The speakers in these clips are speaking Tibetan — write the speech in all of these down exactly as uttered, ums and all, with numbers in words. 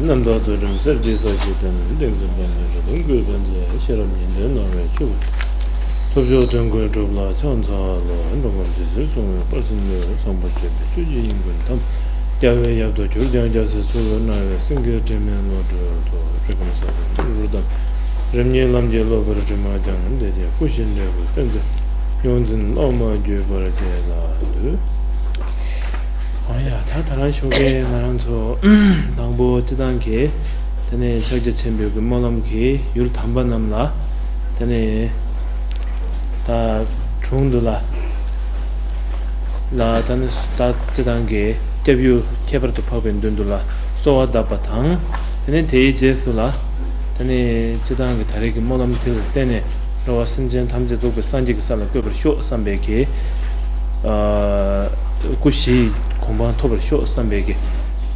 རྣམ་དག་རྫུ་འཕྲུལ་གསེར་གྱི་ས་གཞི་སྟེང་། གཏིང་གསུམ་རྒྱ་མཚོའི་རི་དྭགས་ཀུན་ཕན་མཛད། ཤེས་རབ་ཉི་ཟླའི་སྣང་བས་ཕྱུག་པའི་ཐུབ་མཆོག་དོན་ཀུན་གྲུབ་ལ་ཕྱག་འཚལ་ལོ། འགྲོ་ཀུན་དུས་གསུམ་སྲུང་བའི་དཔལ་ཆེན་ལུས། ཚངས་པར་སྤྱོད་པའི་ཆོས་ཀྱི་དབྱིངས་ཀུན་ཐམས། རྒྱལ་བའི་ཡབ་ཏུ་གྱུར་ཀྱང་རྒྱལ་སྲིད་འཚོ་བའི་སྣང་བས། སེང་གེའི་སྒྲོན་མེ་བློ་གྲོས་མཐོ། རིགས་ཁམས་གསར་བའི་འགྲོ་དོན་རིམ་གཉིས་ལམ་གྱི་སློབ་པར་དྲི་མ་སྦྱངས། དེ་རྗེས་སྐུ་བཞིའི་འབྲས་བུ་བསྟན་འཛིན་ཡོངས་འཛིན་སློབ་མ་བརྒྱུད་པར་བཅས་ལ་འདུད། འོ་ཡ། ད་ད་རང་ཞོགས་ཀས་ང་རང་ཚོ་དང་པོ་སྤྱི་བཏང་གི་དེ་ནས་ཕྱག་རྒྱ་ཆེན་པོའི་གི་སྨོན་ལམ་གྱི་ཡུལ་དམ་པ་རྣམས་ལ་དེ་ནས་ད་དྲུང་དུ་ལ་ལ་ད་ནི་ད་སྤྱི་བཏང་གི་སྐྱབས་ཡུལ་ཁྱད་པར་དུ་འཕགས་པའི་མདུན་དུ་ལ་གསོལ་བ་གདབ་པ་དང་། དེ་ནས་དེའི་རྗེས་སུ་ལ་དེ་ནས་སྤྱི་བཏང་གི་ད་རེས་ཀྱི་སྨོན་ལམ་དེ་ལ་བརྟེན་ནས་རེ་བ་སེམས་ཅན་ཐམས་ཅད་རྫོགས་པའི་སངས་རྒྱས་ཀྱི་ས་ལ་བཀོད་པར་ཤོག་བསམ་པའི་གི་ཨ་སྐུ་བཞིའི་གོ་འཕང་ཐོབ་པར་ཤོག་བསམ་པའི་གི་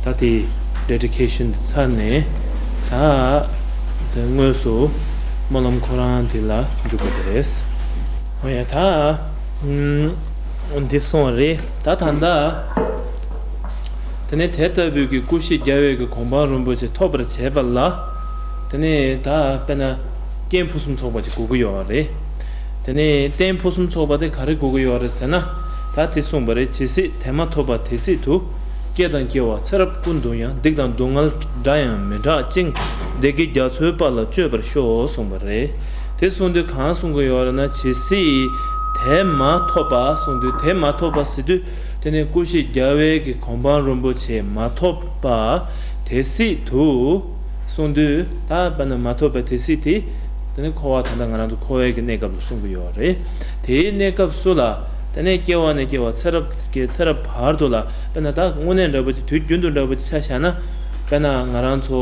ད་དེའི་ཌེ་ཌི་ཀེ་ཤན་དེ་ཚར་ནས་ད་དེ་དངོས་སུ་སྨོན་ལམ་ཁོ་རང་དེ་ལ་འཇུག་པ་དེ་རེད། འོ་ཡ། ད་ཨུམ། འདི་སོང་བ་རེད། ད་ད་ལྟ་དེ་ནས་དེ་ལྟ་བུའི་གི་སྐུ་བཞི་རྒྱལ་བའི་གི་གོ་འཕང་རིན་པོ་ཆེ་ཐོབ་པར་བྱེད་པ་ལ་དེ་ནས་ད་དཔེར་ན་རྐྱེན་ཕུན་སུམ་ཚོགས་པ་ཅིག་དགོས་ཀྱི་ཡོད་རེད། དེ་ནས་རྐྱེན་ཕུན་སུམ་ཚོགས་པ་དེ་ག་རེ་དགོས་ཀྱི་ཡོད་རེད་ཟེར་ན། ད་དེ་གསུངས་པ་རེད། ཇི་སྲིད་དེ་མ་ཐོབ་པ་དེ་སྲིད་དུ། སྐྱེ་དང་སྐྱེ་བ་ཚེ་རབས་ཀུན་ཏུ་ཡང་། སྡིག་དང་སྡུག་བསྔལ་འདྲ་ཡང་མི་འདྲ་ཅིང་། བདེ་དགེ་རྒྱ་མཚོའི་དཔལ་ལ་སྤྱོད་པར་ཤོག་གསུངས་པ་རེད། དེ་གསུངས་དུས་གང་གསུང་གི་ཡོད་རེད་ན། ཇི་སྲིད་དེ་མ་ཐོབ་པ་གསུངས་དུས། དེ་མ་ཐོབ་པ་ཟེར་དུས་དེ་ནི་སྐུ་བཞི་རྒྱལ་བའི་གི་གོ་འཕང་རིན་པོ་ཆེ་མ་ཐོབ་པ་དེ་སྲིད་དུ་གསུངས་དུས། ད་དཔེར་ན་མ་ཐོབ་པ་དེ་སྲིད་དེ་དེ་ནི་འཁོར་བ་ད་ལྟ་ང་རང་ཚོ་འཁོར་བའི་གི་གནས་སྐབས་ལ་གསུང་གི་ཡོད་རེད། དེའི་གནས་སྐབས་སུ་ལ་དེ་ནས་སྐྱེ་བ་ནས་སྐྱེ་བ་ཚེ་རབས་ཀྱི་ཚེ་རབས་བར་དུ་ལ་དཔེར་ན་ད་དངོས་གནས་འདྲ་པོ་ཅིག་དུས་རྒྱུན་དུ་འདྲ་པོ་ཅིག་ཆ་བཞག་ན། དཔེར་ན་ང་རང་ཚོ་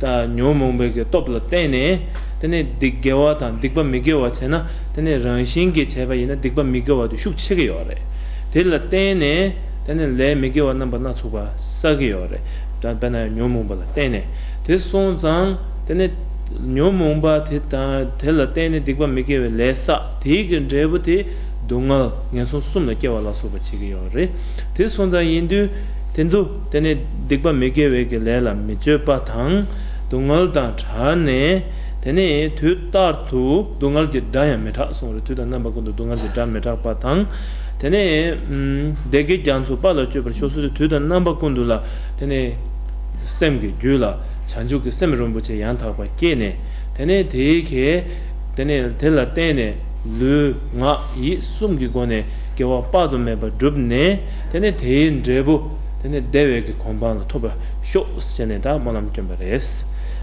ད་ཉོན་མོངས་པའི་གི་སྟོབས་ལ་བརྟེན་ནས་དེ་ནས་སྡིག་དགེ་བ་དང་སྡིག་པ་མི་དགེ་བ་བྱས་ན། དེ་ནས་རང་བཞིན་གྱིས་བྱས་པ་ཡིན་ན་སྡིག་པ་མི་དགེ་བ་དེ་ཤུགས་ཆེ་གི་ཡོད་རེད། དེ་ལ་བརྟེན་ནས་དེ་ནས་ལས་མི་དགེ་བ་རྣམ་པ་སྣ་ཚོགས་པ་བསགས་ཀྱི་ཡོད་རེད། ད་དཔེར་ན་ཉོན་མོངས་པ་ལ་བརྟེན་ནས། དེ་སོང་ཙང་དེ་ནས་ཉོན་མོངས་པ་དེ་དང་དེ་ལ་བརྟེན་ནས་སྡིག་པ་མི་དགེ་བའི་ལས་བསགས། དེའི་གི་འབྲས་བུ་དེ་སྡུག་བསྔལ་ངན་སོང་གསུམ་ལ་སྐྱེ་བ་ལ་སོགས་པ་བྱེད་ཀྱི་ཡོད་རེད། དེ་སོང་ཙང་ཡིན་དུས་དེ་ཚོ་དེ་ནས་སྡིག་པ་མི་དགེ་བའི་གི་ལས་ལ་མི་སྤྱོད་པ་དང་། སྡུག་བསྔལ་དང་བྲལ་ནས་དེ་ནས་དུས་ལྟར་དུ་སྡུག་བསྔལ་གྱི་སྒྲ་ཡང་མི་གྲག་གསུངས་རེད། དུས་དང་རྣམ་པ་ཀུན་ཏུ་སྡུག་བསྔལ་གྱི་སྒྲ་མི་གྲག་པ་དང་། དེ་ནས་ཨུམ། བདེ་དགེ་རྒྱ་མཚོའི་དཔལ་ལ་སྤྱོད་པར་ཤོག་ཟེར་དུས་དུས་དང་རྣམ་པ་ཀུན་ཏུ་ལ་དེ་ནས་སེམས་ཀྱི་རྒྱུད་ལ་བྱང་ཆུབ་ཀྱི་སེམས་རིན་པོ་ཆེ་ཡང་དག་པ་སྐྱེས་ནས། དེ་ནས་དེའི་གེ་དེ་ནས་དེ་ལ་བརྟེན་ནས་ལུས་ངག་ཡིད་གསུམ་གྱི་སྒོ་ནས་དགེ་བ་དཔག་ཏུ་མེད་པ་བསྒྲུབས་ནས། དེ་ནས་དེའི་འབྲས་བུ་དེ་ནས་བདེ་བའི་གི་གོ་འཕང་ལ་ཐོབ་པར་ཤོག་ཟེར་ནས་ད་སྨོན་ལམ་བསྐྱོན་པ་རེད།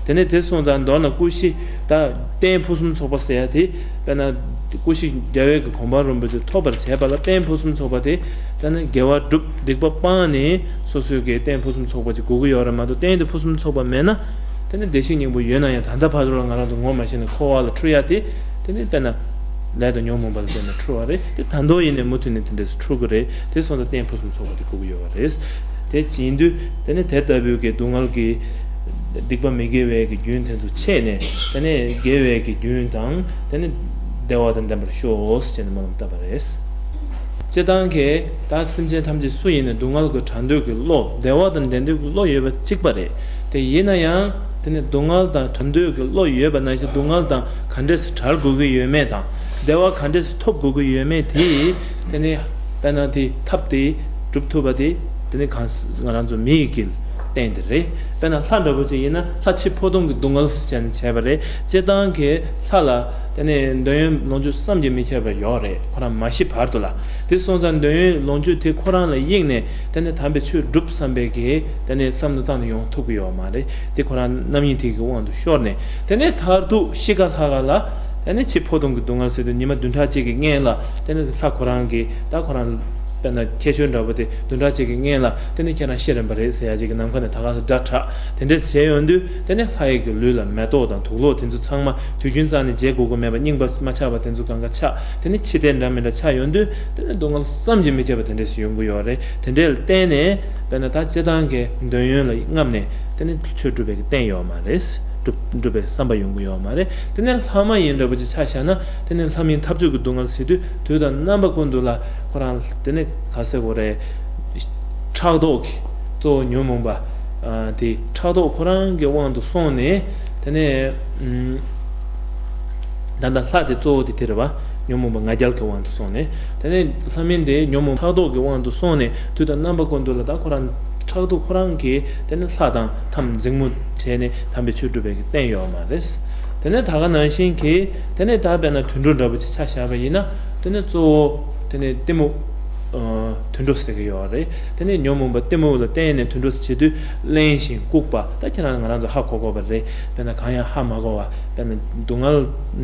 དེ་ནས་དེ་སོང་ཙང་མདོར་ན་སྐུ་བཞི་ད་རྟེན་ཕུན་སུམ་ཚོགས་པ་ཟེར་ཡ་དེ། དཔེར་ན་སྐུ་བཞི་རྒྱལ་བའི་གི་གོ་འཕང་རིན་པོ་ཆེ་ཐོབ་པར་བྱེད་པ་ལ་རྟེན་ཕུན་སུམ་ཚོགས་པ་དེ། དེ་ནི་དགེ་བ་བསྒྲུབ། སྡིག་པ་སྤངས་ནས་སོ་སོའི་གི་རྟེན་ཕུན་སུམ་ཚོགས་པ་ཅིག་དགོས་ཀྱི་ཡོད་རེད་མ་གཏོགས། རྟེན་དེ་ཕུན་སུམ་ཚོགས་པ་མེད་ན། དེ་ནི་བདེ་གཤེགས་སྙིང་པོ་ཡོད་ན་ཡང་ད་ལྟ་བར་དུ་ལ་ང་རང་ཚོ་ངོ་མ་ཤེས་ནས་འཁོར་བ་ལ་འཁྲུལ་ཡ་དེ། དེ་ནི་དཔེར་ན་ལས་དང་ཉོན་མོངས་པ་ལ་བརྟེན་ནས་འཁྲུལ་བ་རེད། དེ་ད་དུང་ཡིན་ནས་མུ་མཐུད་ནས་དེ་འདྲས་སུ་འཁྲུལ་གི་རེད། དེ་སོང་ཙང་རྟེན་ཕུན་སུམ་ཚོགས་པ་དེ་དགོས་ཀྱི་ཡོད་པ་རེད། དེ་ཡིན་དུས་དེ་ནི་དེ་ལྟ་བུའི་གི་སྡུག་བསྔལ་གྱི་སྡིག་པ་མི་དགེ་བའི་གི་རྒྱུན་དེ་ཚོ་ཆད་ནས། དེ་ནས་དགེ་བའི་གི་རྒྱུན་དང་དེ་ནས་བདེ་བ་དང་ལྡན་པར་ཤོག་ཟེར་ནས་སྨོན་ལམ་བཏབ་པ་རེད། སྤྱིར་བཏང་གི་ད་སེམས་ཅན་ཐམས་ཅད་སུ་ཡིན་ནས་སྡུག་བསྔལ་གྱི་བྲལ་འདོད་ཀྱི་བློ། བདེ་བ་དང་ལྡན་འདོད་ཀྱི་བློ་ཡོད་པ་གཅིག་པ་རེད། དེ་ཡིན་ན་ཡང་དེ་ནས་སྡུག་བསྔལ་དང་བྲལ་འདོད་ཀྱི་བློ་ཡོད་པ་ནང་བཞིན་སྡུག་བསྔལ་དང་ག་འདྲས་སེ་བྲལ་དགོས་ཀྱི་ཡོད་མེད་དང་། བདེ་བ་ག་འདྲས་སེ་ཐོབ་དགོས་ཀྱི་ཡོད་མེད་དེ། དེ་ནས་དཔེར་ན་དེ་ཐབས་དེ་སྒྲུབ་ཐུབ་པ་དེ། དེ་ནི་གང་ང་རང་ཚོ་མི་ཡི་གི་རྟེན་དེ་རེད། དཔེར་ན་ལྷ་འདྲ་པོ་ཅིག་ཡིན་ན་ལྷ་འཆི་འཕོ་ལྟུང་གི་སྡུག་བསྔལ་ཟེར་ནས་བྱས་པ་རེད། སྤྱིར་བཏང་གི་ལྷ་ལ་དེ་ནི་འདོད་ཡོན་ལོངས་སྤྱོད་བསམ་གྱིས་མི་ཁྱབ་པ་ཡོད་རེད། ཁོ་རང་མ་ཤི་བར་དུ་ལ། དེ་སོང་ཙང་འདོད་ཡོན་ལོངས་སྤྱོད་དེ་ཁོ་རང་ལ་གཡེངས་ནས་དེ་ནི་དམ་པའི་ཆོས་སྒྲུབ་བསམ་པའི་གི་དེ་ནི་བསམ་བློ་བཏང་ནས་ཡོང་ཐུབ་ཀྱི་ཡོད་མ་རེད། དེ་ཁོ་རང་རྣམ་གཡེང་དེ་གི་དབང་དུ་ཤོར་ནས། དེ་ནས་མཐར་ཐུག་ཤི་ཁ་ལྷ་ཁ་ལ་དེ་ནས་འཆི་འཕོ་ལྟུང་གི་སྡུག་བསྔལ་ཟེར་དུས་ཉི་མ་བདུན་ཕྲག་གཅིག་གི་སྔོན་ལ་དེ་ནས་ལྷ་ཁོ་རང་གིས་ད་ཁོ་རང་དཔེར་ན་ཁྱེད་ཆོས་འདྲ་པོ་དེ་བདུན་ཕྲག་གཅིག་གི་སྔོན་ལ་དེ་ནས་ཁྱེད་རང་ཤི་རན་པ་རེད་ཟེར་ཡ་ཅིག་གི་ནམ་མཁའ་ནས་ད་ག་སེ་སྒྲ་གྲགས། དེ་འདྲས་བྱས་ཡོང་དུས་དེ་ནས་ལྷ་ཡི་གི་ལུས་ལ་མེ་ཏོག་དང་དུག་ལོག་དེ་ཚོ་ཚང་མ་དུས་རྒྱུན་རྩ་ནས་བརྗེ་དགོས་ཀྱི་མེད་པ། རྙིང་པ་མ་ཆགས་པ་དེ་ཚོ་གང་ག་ཆགས། དེ་ནས་ཕྱི་བལྟས་འདྲ་མི་འདྲ་ཆགས་ཡོང་དུས་དེ་ནས་སྡུག་བསྔལ་བསམ་གྱིས་མི་ཁྱབ་པ་དེ་འདྲས་སུ་ཡོང་གི་ཡོད་རེད། དེ་འདྲས་ལ་བརྟེན་ནས་དཔེར་ན་ད་སྤྱིར་བཏང་གི་འདོད་ཡོན་ལ་རྔམ་ནས་དེ་ནས་ཆོས་སྒྲུབ་པའི་གི་རྟེན་ཡོད་མ་རེད། སྒྲུབ་སྒྲུབ་པའི་བསམ་པ་ཡོང་གི་ཡོད་མ་རེད། དེ་ནས་ལྷ་མ་ཡིན་འདྲ་པོ་ཅིག་ཆ་བཞག་ན། དེ་ནས་ལྷ་མིན་འཐབ་རྩོད་ཀྱི་སྡུག་བསྔལ་ཟེར་དུས་དུས་དང་རྣམ་པ་ཀུན་ཏུ་ལ་ཁོ་རང་དེ་ནས་ག་ཟེར་དགོས་རེད། ཕྲག་དོག་གི་གཙོ་བོ་ཉོན་མོངས་པ། ཨ་དེ་ཕྲག་དོག་ཁོ་རང་གི་དབང་དུ་སོང་ནས། དེ་ནས་ཨུམ། ད་ལྟ་ལྷ་དེ་གཙོ་བོ་དེ་དེ་རེད་བ། ཉོན་མོངས་པ་ང་རྒྱལ་གྱི་དབང་དུ་སོང་ནས། དེ་ནས་ལྷ་མིན་དེ་ཉོན་མོངས་ཕྲག་དོག་གི་དབང་དུ་སོང་ནས། དུས་དང་རྣམ་པ་ཀུན་ཏུ་ལ་ད་ཁོ་རང་ཕྲག་དོག་ཁོ་རང་གིས་དེ་ནས་ལྷ་དང་ཐམས་འཛིང་མོ་བྱས་ནས་དམ་པའི་ཆོས་སྒྲུབ་པའི་གི་རྟེན་ཡོད་མ་རེད། དེ་ནས་ད་ག་ནང་བཞིན་གྱི་དེ་ནས་ད་དཔེར་ན་དུད་འགྲོ་འདྲ་པོ་ཅིག་ཆ་བཞག་པ་ཡིན་ན། དེ་ནས་གཙོ་བོ་དེ་ནས་གཏི་མུག་ཨ་དུད་འགྲོ་ཟེར་གྱི་ཡོད་རེད། དེ་ནས་ཉོན་མོངས་པ་གཏི་མུག་ལ་བརྟེན་ནས་དུད་འགྲོ་ཟེར་བྱེད་དུས་གླེན་ཞིང་ལྐུགས་པ། ད་ཁྱེད་རང་ང་རང་ཚོ་ཧ་གོ་གོ་བ་རེད། དཔེར་ན་གང་ཡང་ཧ་མ་གོ་བ། དཔེར་ན་སྡུག་བསྔལ་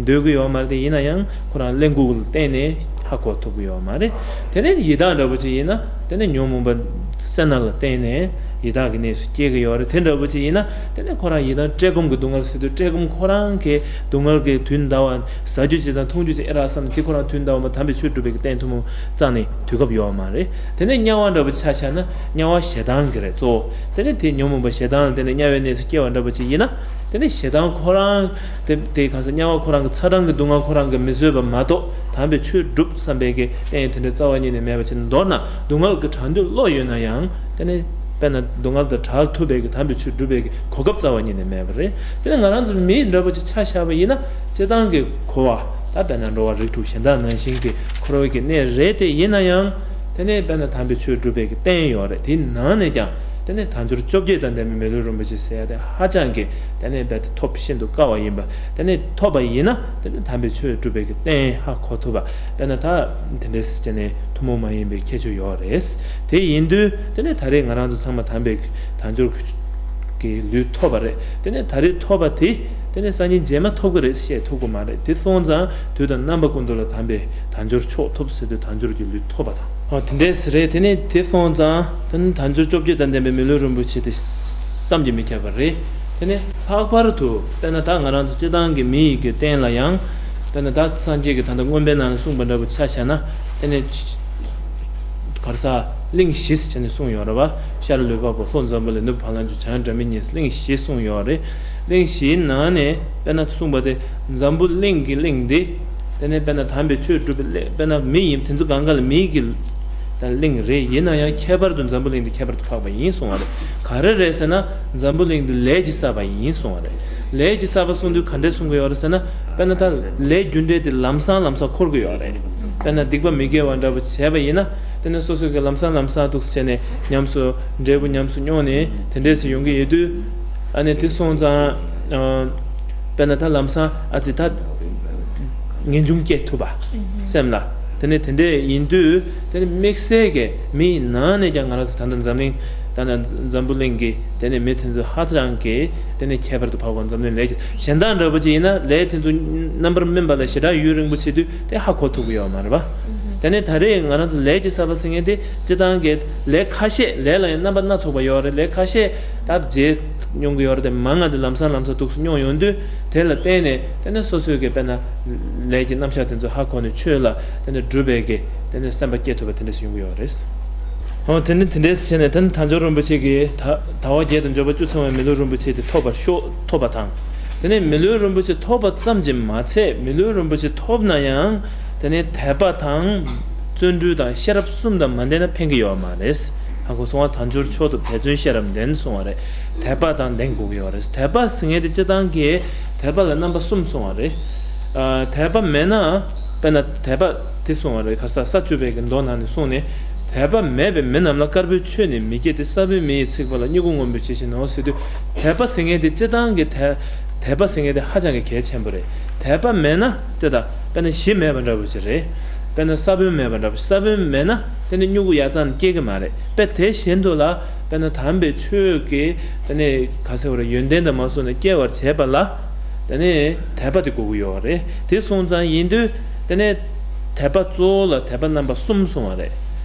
འདོད་ཀྱི་ཡོད་མ་རེད། དེ་ཡིན་ན་ཡང་ཁོ་རང་གླེན་ལྐུགས་ལ་བརྟེན་ནས་ཧ་གོ་ཐུབ་ཀྱི་ཡོད་མ་རེད། དེ་ནས་ཡི་དྭགས་འདྲ་པོ་ཅིག་ཡིན་ན། དེ་ནས་ཉོན་མོངས་པ་སེར་སྣ་ལ་བརྟེན་ནས་ཡི་དྭགས་ཀྱི་གནས་སུ་སྐྱེ་གི་ཡོད་རེད། དེ་འདྲ་པོ་ཅིག་ཡིན་ན། དེ་ནས་ཁོ་རང་ཡི་དྭགས་བཀྲེས་སྐོམ་གྱི་སྡུག་བསྔལ་ཟེར་དུས། བཀྲེས་སྐོམ་ཁོ་རང་གི་སྡུག་བསྔལ་གྱི་དུས་འདའ་བ། ཟ་རྒྱུ་ཅིག་དང་འཐུང་རྒྱུ་ཅིག་ཨེ་རག་བསམ་ནས། དེ་ཁོ་རང་དུས་འདའ་བ་མ། དམ་པའི་ཆོས་སྒྲུབ་པའི་གི་རྟེན་ཐུན་མོང་རྩ་ནས་དུས་སྐབས་ཡོད་མ་རེད། དེ་ནས་དམྱལ་བ་འདྲ་པོ་ཆ་བཞག་ན། དམྱལ་བ་ཞེ་སྡང་གི་རེད་གཙོ་བོ། དེ་ནས་དེ་ཉོན་མོངས་པ་ཞེ་སྡང་ལ་བརྟེན་ནས་དམྱལ་བའི་གནས་སུ་སྐྱེ་བ་འདྲ་པོ་ཅིག་ཡིན་ན། དེ་ནས་ཞེ་སྡང་ཁོ་རང་དེ་དེ་གང་ཟག་དམྱལ་བ་ཁོ་རང་གི་ཚ་གྲང་གི་སྡུག་བསྔལ་ཁོ་རང་གིས་མི་བཟོད་པ་མ་གཏོགས། དམ་པའི་ཆོས་སྒྲུབ་བསམ་པའི་གི་རྟེན་དེ་འདྲ་རྩ་བ་ཉིད་ནས་མེད་པ་ཅིག། མདོར་ན་སྡུག་བསྔལ་གྱི་གྲགས་འདོད་བློ་ཡོད་ན་ཡང་། དེ་ནས་དཔེར་ན་སྡུག་བསྔལ་དང་བྲལ་ཐུབ་པའི་གི་དམ་པའི་ཆོས་སྒྲུབ་པའི་གི་གོ་སྐབས་རྩ་བ་ཉིད་ནས་མེད་པ་རེད། དེ་ནས་ང་རང་ཚོ་མི་འདྲ་པོ་ཅིག་ཆ་བཞག་པ་ཡིན་ན། སྤྱིར་བཏང་གི་འཁོར་བ། ད་དཔེར་ན་འགྲོ་བ་རིགས་དྲུག་གཞན་དག་ནང་བཞིན་གྱི་འཁོར་བའི་གི་གནས་རེད། དེ་ཡིན་ན་ཡང་། དེ་ནས་དཔེར་ན་དམ་པའི་ཆོས་སྒྲུབ་པའི་གི་རྟེན་ཡོད་རེད། དེའི་ནང་ནས་ཀྱང་དེ་ནས་དལ་འབྱོར་བཅོ་བརྒྱད་དང་ལྡན་པའི་མི་ལུས་རིན་པོ་ཆེ་ཟེར་ཡ་དེ་ཧ་ཅང་གི་དེ་ནས་རྦད་དེ་ཐོབ་ཤིན་ཏུ་དཀའ་བ་ཡིན་པ། དེ་ནས་ཐོབ་པ་ཡིན་ན། དེ་ནས་དམ་པའི་ཆོས་སྒྲུབ་པའི་གི་རྟེན་ཧ་གོ་ཐུབ་པ། དཔེར་ན་ད་དེ་འདྲས་བྱས་ནས་ཐུན་མོང་མ་ཡིན་པའི་ཁྱད་ཆོས་ཡོད་རེད། དེ་ཡིན་དུས་དེ་ནས་ད་རེས་ང་རང་ཚོ་ཚང་མ་དམ་པའི་དལ་འབྱོར་གྱི་ལུས་ཐོབ་པ་རེད། དེ་ནས་ད་རེས་ཐོབ་པ་དེ། དེ་ནས་སངས་རྒྱས་རྗེས་མ་ཐོབ་ཀྱི་རེད་ཟེར་བཤད་ཐུབ་ཀྱི་མ་རེད། དེ་སོང་ཙང་དུས་དང་རྣམ་པ་ཀུན་ཏུ་ལ་དམ་པའི་དལ་འབྱོར་མཆོག་ཐོབ་ཟེར་དུས་དལ་འབྱོར་གྱི་ལུས་ཐོབ་པ་དང་། ཨོ་དེ་འདྲས་རེད། དེ་ནས་དེ་སོང་ཙང་དེ་ནི་དལ་འབྱོར་བཅོ་བརྒྱད་དང་ལྡན་པའི་མི་ལུས་རིན་པོ་ཆེ་དེ་བསམ་གྱིས་མི་ཁྱབ་པ་རེད། དེ་ནས་ལྷག་པར་དུ་དཔེར་ན་ད་ང་རང་ཚོ་སྤྱིར་བཏང་གི་མི་ཡི་གི་རྟེན་ལ་ཡང་། དཔེར་ན་ད་སངས་རྒྱས་ཀྱིས་ད་ལྟ་མངོན་པའི་ནང་ལ་གསུངས་པ་འདྲ་པོ་ཆ་བཞག་ན། དེ་ནས་ག་རེ་ཟ། གླིང་བཞི་ཟེར་བྱས་ནས་གསུངས་ཡོད་རེད་བ། ཤར་ལུས་འཕགས་པོ། ལྷོ་འཛམ་བུ་གླིང་། ནུབ་བ་ལང་སྤྱོད། བྱང་སྒྲ་མི་སྙན། གླིང་བཞི་གསུངས་ཡོད་རེད། གླིང་བཞིའི་ནང་ནས་དཔེར་ན་གསུངས་པ་དེ། འཛམ་བུ་གླིང་གི་གླིང་འདི། དེ་ནས་དཔེར་ན་དམ་པའི་ཆོས་སྒྲུབ་པའི་གླིང་། དཔེར་ན་མི་ཡིན། དེ་ཚོ་གང་ག་ལ་མིའི་གི་ད་གླིང་རེད། ཡིན་ན་ཡང་ཁྱད་པར་དུ་འཛམ་བུ་གླིང་འདི་ཁྱད་པར་དུ་འཕགས་པ་ཡིན་གསུངས་པ་རེད། ག་རེ་རེད་ཟེར་ན། འཛམ་བུ་གླིང་འདི་ལས་ཀྱིས་བསགས་པ་ཡིན་གསུངས་པ་རེད། ལས་ཀྱིས་བསགས་པ་གསུངས་དུས་ག་འདྲས་གསུང་གི་ཡོད་རེད་ཟེར་ན། དཔེར་ན་ད་ལས་རྒྱུ་འབྲས་དེ་ལམ་སང་ལམ་སང་འཁོར་གྱི་ཡོད་རེད། དཔེར་ན་སྡིག་པ་མི་དགེ་བ་འདྲ་པོ་བྱས་པ་ཡིན་ན། དེ་ནས་སོ་སོ་གི་ལམ་སང་ལམ་སང་འདུག་སེ་བྱས་ནས་ཉམས་སུ་འབྲས་བུ་ཉམས་སུ་མྱོང་ནས་དེ་འདྲས་སུ་ཡོང་གི་ཡོད་དུས། ཨ་ནི་དེ་སོང་ཙང་། ཨ། དཔེར་ན་ད་ལམ་སང་ཨ་ཙི་ད་ངེས་འབྱུང་སྐྱེ་ཐུབ་པ། སེམས་ལ། དེ་ནས་དེ་འདྲས་ཡིན་དུས་དེ་ནས་དམིགས་བསལ་གྱི་མིའི་ནང་ནས་ཀྱང་ང་རང་ཚོ་ད་ལྟ་འཛམ་གླིང་། ད་ལྟ་འཛམ་བུ་གླིང་གི་དེ་ནས་མི་དེ་ཚོ་ཧ་ཅང་གི་དེ་ནས་ཁྱད་པར་དུ་འཕགས་པ། འཛམ་གླིང་ལས་ཀྱི་གཞན་དག་འདྲ་པོ་ཅིག་ཡིན་ན། ལས་དེ་ཚོ་རྣམ་པར་སྨིན་པ་ལ་ཞེ་དྲག་ཡུན་རིང་པོ་བྱེད་དུས་དེ་ཧ་གོ་ཐུབ་ཀྱི་ཡོད་མ་རེད་པ། དེ་ནས་ད་རེས་ང་རང་ཚོ་ལས་ཀྱིས་བསགས་པ་ཟེར་མཁན་དེ་སྤྱིར་བཏང་གི་ལས་ཁ་ཤས། ལས་ལ་ཡང་རྣམ་པ་སྣ་ཚོགས་པ་ཡོད་རེད། ལས་ཁ་ཤས་ད་བྱས་མྱོང་གི་ཡོད་རེད། དེ་མང་ང་དེ་ལམ་སང་ལམ་སང་འདུག་སེ་མྱོང་ཡོང་དུས། དེ་ལ་བརྟེན་ནས་དེ་ནས་སོ་སོའི་གི་དཔེར་ན་ལས་ཀྱི་རྣམ་གཞག་དེ་ཚོ་ཧ་གོ་ནས་ཆོས་ལ་དེ་ནས་སྒྲུབ་པའི་གི་དེ་ནས་སེམས་པ་སྐྱེ་ཐུབ་པ་དེ་འདྲས་སུ་ཡོང་གི་ཡོད་རེད། འོ་དེ་ནི་དེ་འདྲས་བྱས་ནས་དེ་ནི་དལ་འབྱོར་རིན་པོ་ཆེ་གི་ད་དལ་བ་བརྒྱད་དང་འབྱོར་པ་བཅུ་ཚང་བའི་མི་ལུས་རིན་པོ་ཆེ་དེ་ཐོབ་པར་ཤོག་ཐོབ་པ་དང་། དེ་ནས་མི་ལུས་རིན་པོ་ཆེ་ཐོབ་པ་ཙམ་གྱིས་མ་ཚད། མི་ལུས་རིན་པོ་ཆེ་ཐོབ་ན་ཡང་དེ་ནས་དད་པ་དང་བརྩོན་འགྲུས་དང་ཤེས་རབ་གསུམ་དང་མ་ལྡན་ན་ཕན་གྱི་ཡོད་མ་རེད། ཧ་གོ་སོང་ང་། དལ་འབྱོར་མཆོག་ཏུ་འབད་བརྩོན་ཤེས་རབ་ལྡན་གསུང་བ་རེད། དད་པ་དང་ལྡན་དགོས་ཀྱི་ཡོད་རེད། དད་པ་ཟེར་མཁན་དེ་སྤྱིར་བཏང་གི་དད་པ་ལ་རྣམ་པ་གསུམ་གསུང་བ་རེད། ཨ། དད་པ་མེད་ན། དཔེར་ན་དད་པ་དེ་གསུང་བ་རེད། ཁ་ས་ས་བཅུ་པའི་གི་མདོ་ནང་ནས་གསུངས་ནས། དད་པ་མེད་པའི་མི་རྣམས་ལ། དཀར་པོའི་ཆོས་ནི་མི་སྐྱེ་སྟེ། ས་བོན་མེ་ཡིས་ཚིག་པ་ལ། སྨྱུ་གུ་སྔོན་པོའི་ཆུ་བཞིན་ནོ་ཟེར་དུས། དད་པ་ཟེར་མཁན་དེ་སྤྱིར་བཏང་གི་དད། དད་པ་ཟེར་མཁན་དེ་ཧ་ཅང་གི་གལ་ཆེན་པོ་རེད། དད་པ་མེད་ན་དེ་ད་དཔེར་ན་གཞི་མེད་པ་འདྲ་པོ་ཅིག་རེད། དཔེར་ན་ས་བོན་མེད་པ་འདྲ་པོ། ས་བོན་མེད་ན་དེ་ནི་སྨྱུ་གུ་ཡར་བཏང་ནས་སྐྱེ་གི་མ་རེད། དཔེ་དེ་བཞིན་དུ་ལ་དཔེར་ན་དམ་པའི་ཆོས་ཀྱི་དེ་ནི་ག་ཟེར་བ་རེད། ཡོན་ཏན་དང་མ་སོང་ནས་སྐྱེ་བར་བྱེད་པ་ལ། དེ་ནས་དད་པ་དེ་དགོས་ཀྱི་ཡོད་རེད། དེ་སོང་ཙང་ཡིན་དུས་དེ་ནས་དད་པ་གཙོ་བོ་ལ་དད་པ་རྣམ་པ་གསུམ་གསུང་བ་རེད།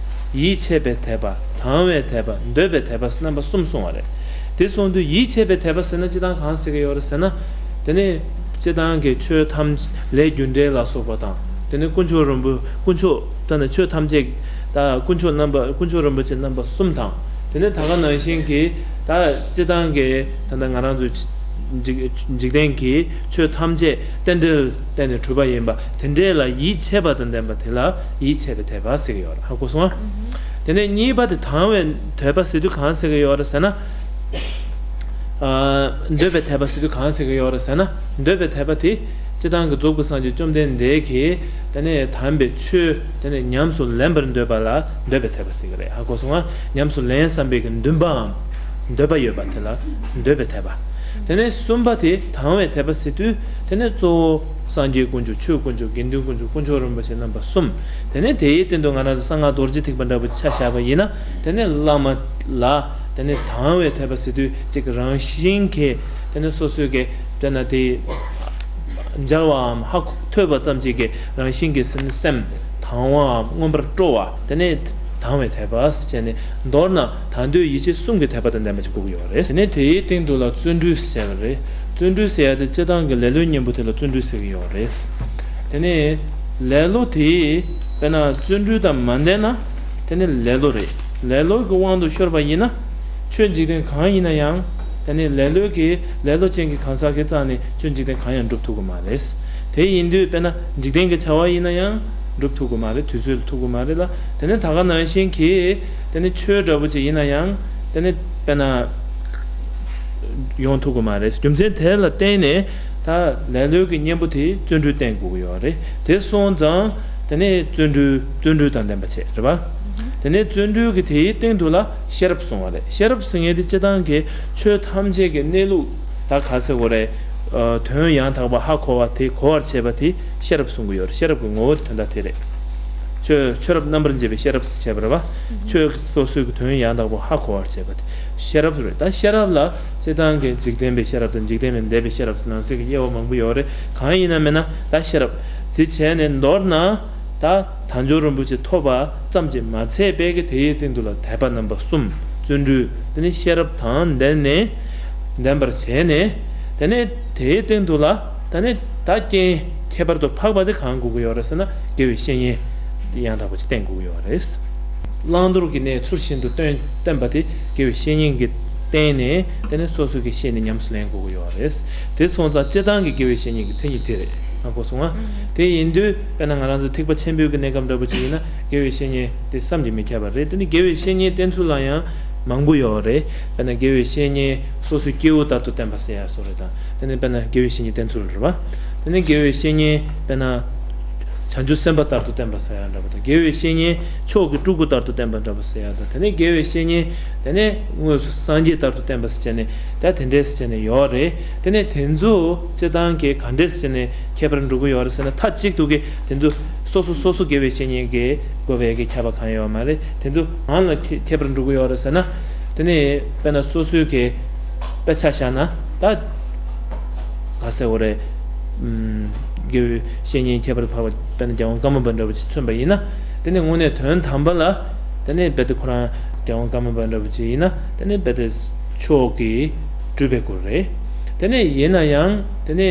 ཡིད་ཆེས་པའི་དད་པ། དང་བའི་དད་པ། འདོད་པའི་དད་པ་རྣམ་པ་གསུམ་གསུང་བ་རེད། དེ་སོང་དུས་ཡིད་ཆེས་པའི་དད་པ་ཟེར་ན་སྤྱིར་བཏང་གང་ཟེར་གྱི་ཡོད་རེད་ཟེར་ན། དེ་ནས་སྤྱིར་བཏང་གི་ཆོས་ཐམས་ལས་རྒྱུ་འབྲས་ལ་སོགས་པ་དང་། དེ་ནས་དཀོན་མཆོག་རིན་པོ། དཀོན་མཆོག་ད་ནི་ཆོས་ཐམས་ཅད། ད་དཀོན་མཆོག་རྣམ་པ། དཀོན་མཆོག་རིན་པོ་ཆེ་རྣམ་པ་གསུམ་དང་། དེ་ནས་ད་ག་ནང་བཞིན་གྱི་ད་སྤྱིར་བཏང་གི་ད་ལྟ་ང་རང་ཚོ་འཇིག་འཇིག་རྟེན་གྱི་ཆོས་ཐམས་ཅད་རྟེན་འབྲེལ་བརྟེན་ནས་གྲུབ་པ་ཡིན་པ་དེ་འདྲས་ལ་ཡིད་ཆེས་པ་དང་ལྡན་པ་དེ་ལ་ཡིད་ཆེས་པའི་དད་པ་ཟེར་གྱི་ཡོད་རེད། ཧ་གོ་སོང་ང་། དེ་ནས་གཉིས་པ་དེ་དང་བའི་དད་པ་ཟེར་དུས་གང་ཟེར་གྱི་ཡོད་རེད་ཟེར་ན། འདོད་པའི་དད་པ་ཟེར་དུས་གང་ཟེར་གྱི་ཡོད་རེད་ཟེར་ན། འདོད་པའི་དད་པ་དེ་སྤྱིར་བཏང་གི་རྫོགས་པའི་སངས་རྒྱས་བཅོམ་ལྡན་འདས་ཀྱིས་དེ་ནས་དམ་པའི་ཆོས་དེ་ནས་ཉམས་སུ་ལེན་པར་འདོད་པ་ལ་འདོད་པའི་དད་པ་ཟེར་གྱི་རེད། ཧ་གོ་སོང་ང་། ཉམས་སུ་ལེན་བསམ་པའི་གི་འདུན་པའམ་འདོད་པ་ཡོད་པ་དེ་ལ་འདོད་པའི་དད་པ། དེ་ནས་གསུམ་པ་དེ་དང་བའི་དད་པ་ཟེར་དུས་དེ་ནས་གཙོ་བོ་སངས་རྒྱས་དཀོན་མཆོག་ཆོས་དཀོན་མཆོག་དགེ་འདུན་དཀོན་མཆོག་དཀོན་མཆོག་རིན་པོ་ཆེ་རྣམ་པ་གསུམ། དེ་ནས་དེའི་སྟེང་དུ་ང་རང་ཚོ་གསང་སྔགས་རྡོ་རྗེ་ཐེག་པ་འདྲ་པོ་ཆ་བཞག་པ་ཡིན་ན། དེ་ནས་བླ་མ་ལ་དེ་ནས་དང་བའི་དད་པ་ཟེར་དུས་ཅིག་རང་བཞིན་གྱིས་དེ་ནས་སོ་སོའི་གི་དཔེར་ན་དེ་མཇལ་བའམ་ཧ་གོ་ཐོས་པ་ཙམ་ཅིག་གིས་རང་བཞིན་གྱིས་སེམས་སེམས་དང་བའམ་མངོན་པར་སྤྲོ་བ། དེ་ནས་དང་བའི་དད་པ་ཟེར་བྱས་ནས། མདོར་ན་དང་འདོད་ཡིད་བྱེད་གསུམ་གྱི་དད་པ་དང་ལྡན་པ་ཅིག་དགོས་ཀྱི་ཡོད་རེད། དེ་ནས་དེའི་སྟེང་དུ་ལ་བརྩོན་འགྲུས་ཟེར་བ་རེད། བརྩོན་འགྲུས་ཟེར་ཡ་དེ་སྤྱིར་བཏང་གི་ལེ་ལོའི་གཉེན་པོ་དེ་ལ་བརྩོན་འགྲུས་ཟེར་གྱི་ཡོད་རེད། དེ་ནས་ལེ་ལོ་དེ་དཔེར་ན་བརྩོན་འགྲུས་དང་མ་ལྡན་ན་དེ་ནི་ལེ་ལོ་རེད། ལེ་ལོ་གི་དབང་དུ་ཤོར་བ་ཡིན་ན། ཆོས་འཇིག་རྟེན་གང་ཡིན་ན་ཡང་། དེ་ནི་ལེ་ལོའི་གི་ལེ་ལོ་ཅན་གྱི་གང་ཟག་གི་རྩ་ནས་ཆོས་འཇིག་རྟེན་གང་ཡང་འགྲུབ་ཐུབ་ཀྱི་མ་རེད། དེ་ཡིན་དུས་དཔེར་ན་འཇིག་རྟེན་གྱི་བྱ་བ་ཡིན་ན་ཡང་འགྲུབ་ཐུབ་ཀྱི་མ་རེད། དུས་ཚོད་ལ་ཐུབ་ཀྱི་མ་རེད་ལ། དེ་ནི་ད་ག་ནང་བཞིན་གྱི་དེ་ནི་ཆོས་འདྲ་པོ་ཅིག་ཡིན་ན་ཡང་དེ་ནི་དཔེར་ན་ཡོང་ཐུབ་ཀྱི་མ་རེད། རྒྱུ་མཚན་དེ་ལ་བརྟེན་ནས་ད་ལེ་ལོའི་གི་གཉེན་པོ་དེ་བརྩོན་འགྲུས་བསྟེན་དགོས་ཀྱི་ཡོད་རེད། དེ་སོང་ཙང་དེ་ནི་བརྩོན་འགྲུས་བརྩོན་འགྲུས་དང་ལྡན་པ་བྱེད་རེད་པ། དེ་ནས་བརྩོན་འགྲུས་ཀྱི་དེའི་སྟེང་དུ་ལ་ཤེས་རབ་གསུངས་པ་རེད། ཤེས་རབ་ཟེར་མཁན་དེ་སྤྱིར་བཏང་གི་ཆོས་ཐམས་ཅད་ཀྱི་གནས་ལུགས་ད་ག་ཟེར་དགོས་རེད། ཨ། དོན་ཡང་དག་པ་ཧ་གོ་བ་དེ་གོ་བར་བྱེད་པ་དེ་ཤེས་རབ་གསུང་གི་ཡོད་རེད། ཤེས་རབ་ཀྱི་ངོ་བོ་དེ་དོན་དག་དེ་རེད། ཆོས་ཆོས་རབ་རྣམ་པར་འབྱེད་པའི་ཤེས་རབ་ཟེར་བྱས་པ་རེད་པ། ཆོས་སོ་སོའི་གི་དོན་ཡང་དག་པ་ཧ་གོ་བར་བྱེད་པ་དེ་ཤེས་རབ་རེད། ད་ཤེས་རབ་ལ་སྤྱིར་བཏང་གི་འཇིག་རྟེན་པའི་ཤེས་རབ་དང་འཇིག་རྟེན་ལས་འདས་པའི་ཤེས་རབ་ཟེར་ནང་གསེས་ཀྱི་དབྱེ་བ་མང་པོ་ཡོད་རེད། གང་ཡིན་ན་མིན་ན་ད་ཤེས་རབ་དེ་བྱས་ནས་མདོར་ན། ད་དལ་འབྱོར་རིན་པོ་ཆེ་ཐོབ་པ་ཙམ་གྱིས་མ་ཚད་པའི་གི་དེའི་སྟེང་དུ་ལ་དད་པ་རྣམ་པ་གསུམ། བརྩོན་འགྲུས་དེ་ནི་ཤེས་རབ་དང་ལྡན་ནས་ལྡན་པར་བྱས་ནས། དེ་ནས་དེའི་སྟེང་དུ་ལ་ད་ནི་ད་རྐྱེན་ཁྱད་པར་དུ་འཕགས་པ་དེ་གང་དགོས་ཀྱི་ཡོད་རེད་ཟེར་ན། དགེ་བའི་བཤེས་གཉེན་ཡང་དག་པ་ཅིག་བསྟེན་དགོས་ཀྱི་ཡོད་རེད། བླང་དོར་གྱི་གནས་ཚུལ་བཞིན་དུ་སྟོན་བསྟན་པ་དེ་དགེ་བའི་བཤེས་གཉེན་གྱིས་བསྟེན་ནས་དེ་ནས་སོ་སོ་གི་ཤེས་ནས་ཉམས་སུ་ལེན་དགོས་ཀྱི་ཡོད་རེད། དེ་སོང་ཙང་སྤྱིར་བཏང་གི་དགེ་བའི་བཤེས་གཉེན་གྱི་མཚན་ཉིད་དེ་རེད། ཧ་གོ་སོང་ང་། དེ་ཡིན་དུས་དཔེར་ན་ང་རང་ཚོ་ཐེག་པ་ཆེན་པོའི་གི་གནས་སྐབས་འདྲ་པོ་ཅིག་ཡིན་ན་དགེ་བའི་བཤེས་གཉེན་དེ་བསམ་གྱིས་མི་ཁྱབ་པ་རེད། དེ་ནི་དགེ་བའི་བཤེས་གཉེན་བསྟེན་ཚུལ་ལ་ཡང་མང་པོ་ཡོད་རེད། དཔེར་ན་དགེ་བའི་བཤེས་གཉེན་སོ་སོའི་སྐྱེ་བོ་ལྟར་དུ་བསྟེན་པ་ཟེར་ཡ་སོགས་རེད་དང་། དེ་ནི་དཔེར་ན་དགེ་བའི་བཤེས་གཉེན་བསྟེན་ཚུལ་རེད་པ། དེ་ནི་དགེ་བའི་བཤེས་གཉེན་དཔེར་ན་བྱང་ཆུབ་སེམས་དཔའ་ལྟར་དུ་བསྟེན་པ་ཟེར་ཡ་འདྲ་པོ་དང་། དགེ་བའི་བཤེས་གཉེན་མཆོག་གི་སྤྲུལ་སྐུ་ལྟར་དུ་བསྟེན་པ་འདྲ་པོ་ཟེར་ཡ་དང་། དེ་ནས་དགེ་བའི་བཤེས་གཉེན་དེ་ནས་དངོས་སུ་སངས་རྒྱས་ལྟར་དུ་བསྟེན་པ་ཟེར་བྱས་ནས་ད་དེ་འདྲས་ཟེར་བྱས་ནས་ཡོད་རེད། དེ་ནས་དེ་ཚོ་སྤྱིར་བཏང་གི་ག་འདྲས་ཟེར་བྱས་ནས་ཁྱད་པར་འགྲོ་གི་ཡོད་རེད་ཟེར་ན། མཐའ་གཅིག་ཏུ་གི་དེ་ཚོ་སོ་སོ་སོ་སོ་དགེ་བའི་བཤེས་གཉེན་གྱི་དགོས་པའི་གི་ཁྱད་པར་གང་ཡོད་མ་རེད། དེ་ཚོ་གང་ལ་ཁྱད་ཁྱད་པར་འགྲོ་གི་ཡོད་རེད་ཟེར་ན། དེ་ནས་དཔེར་ན་སོ་སོའི་གི་དཔེ་ཆ་བཞག་ན་ད། ག་ཟེར་དགོས་རེད། ཨུམ། དགེ་བའི་བཤེས་གཉེན་ཁྱད་པར་དུ་འཕགས་པ་དཔེར་ན་རྒྱལ་དབང་ཀརྨ་པ་འདྲ་བོ་ཅིག་མཚོན་པ་ཡིན་ན། དེ་ནི་དངོས་གནས་དོན་དམ་པ་ལ་དེ་ནི་རྦད་དེ་ཁོ་རང་རྒྱལ་དབང་ཀརྨ་པ་འདྲ་བོ་ཅིག་ཡིན་ན་དེ་ནི་རྦད་དེ་མཆོག་གི་སྤྲུལ་པའི་སྐུ་རེད། དེ་ནི་ཡིན་ན་ཡང་དེ་ནི་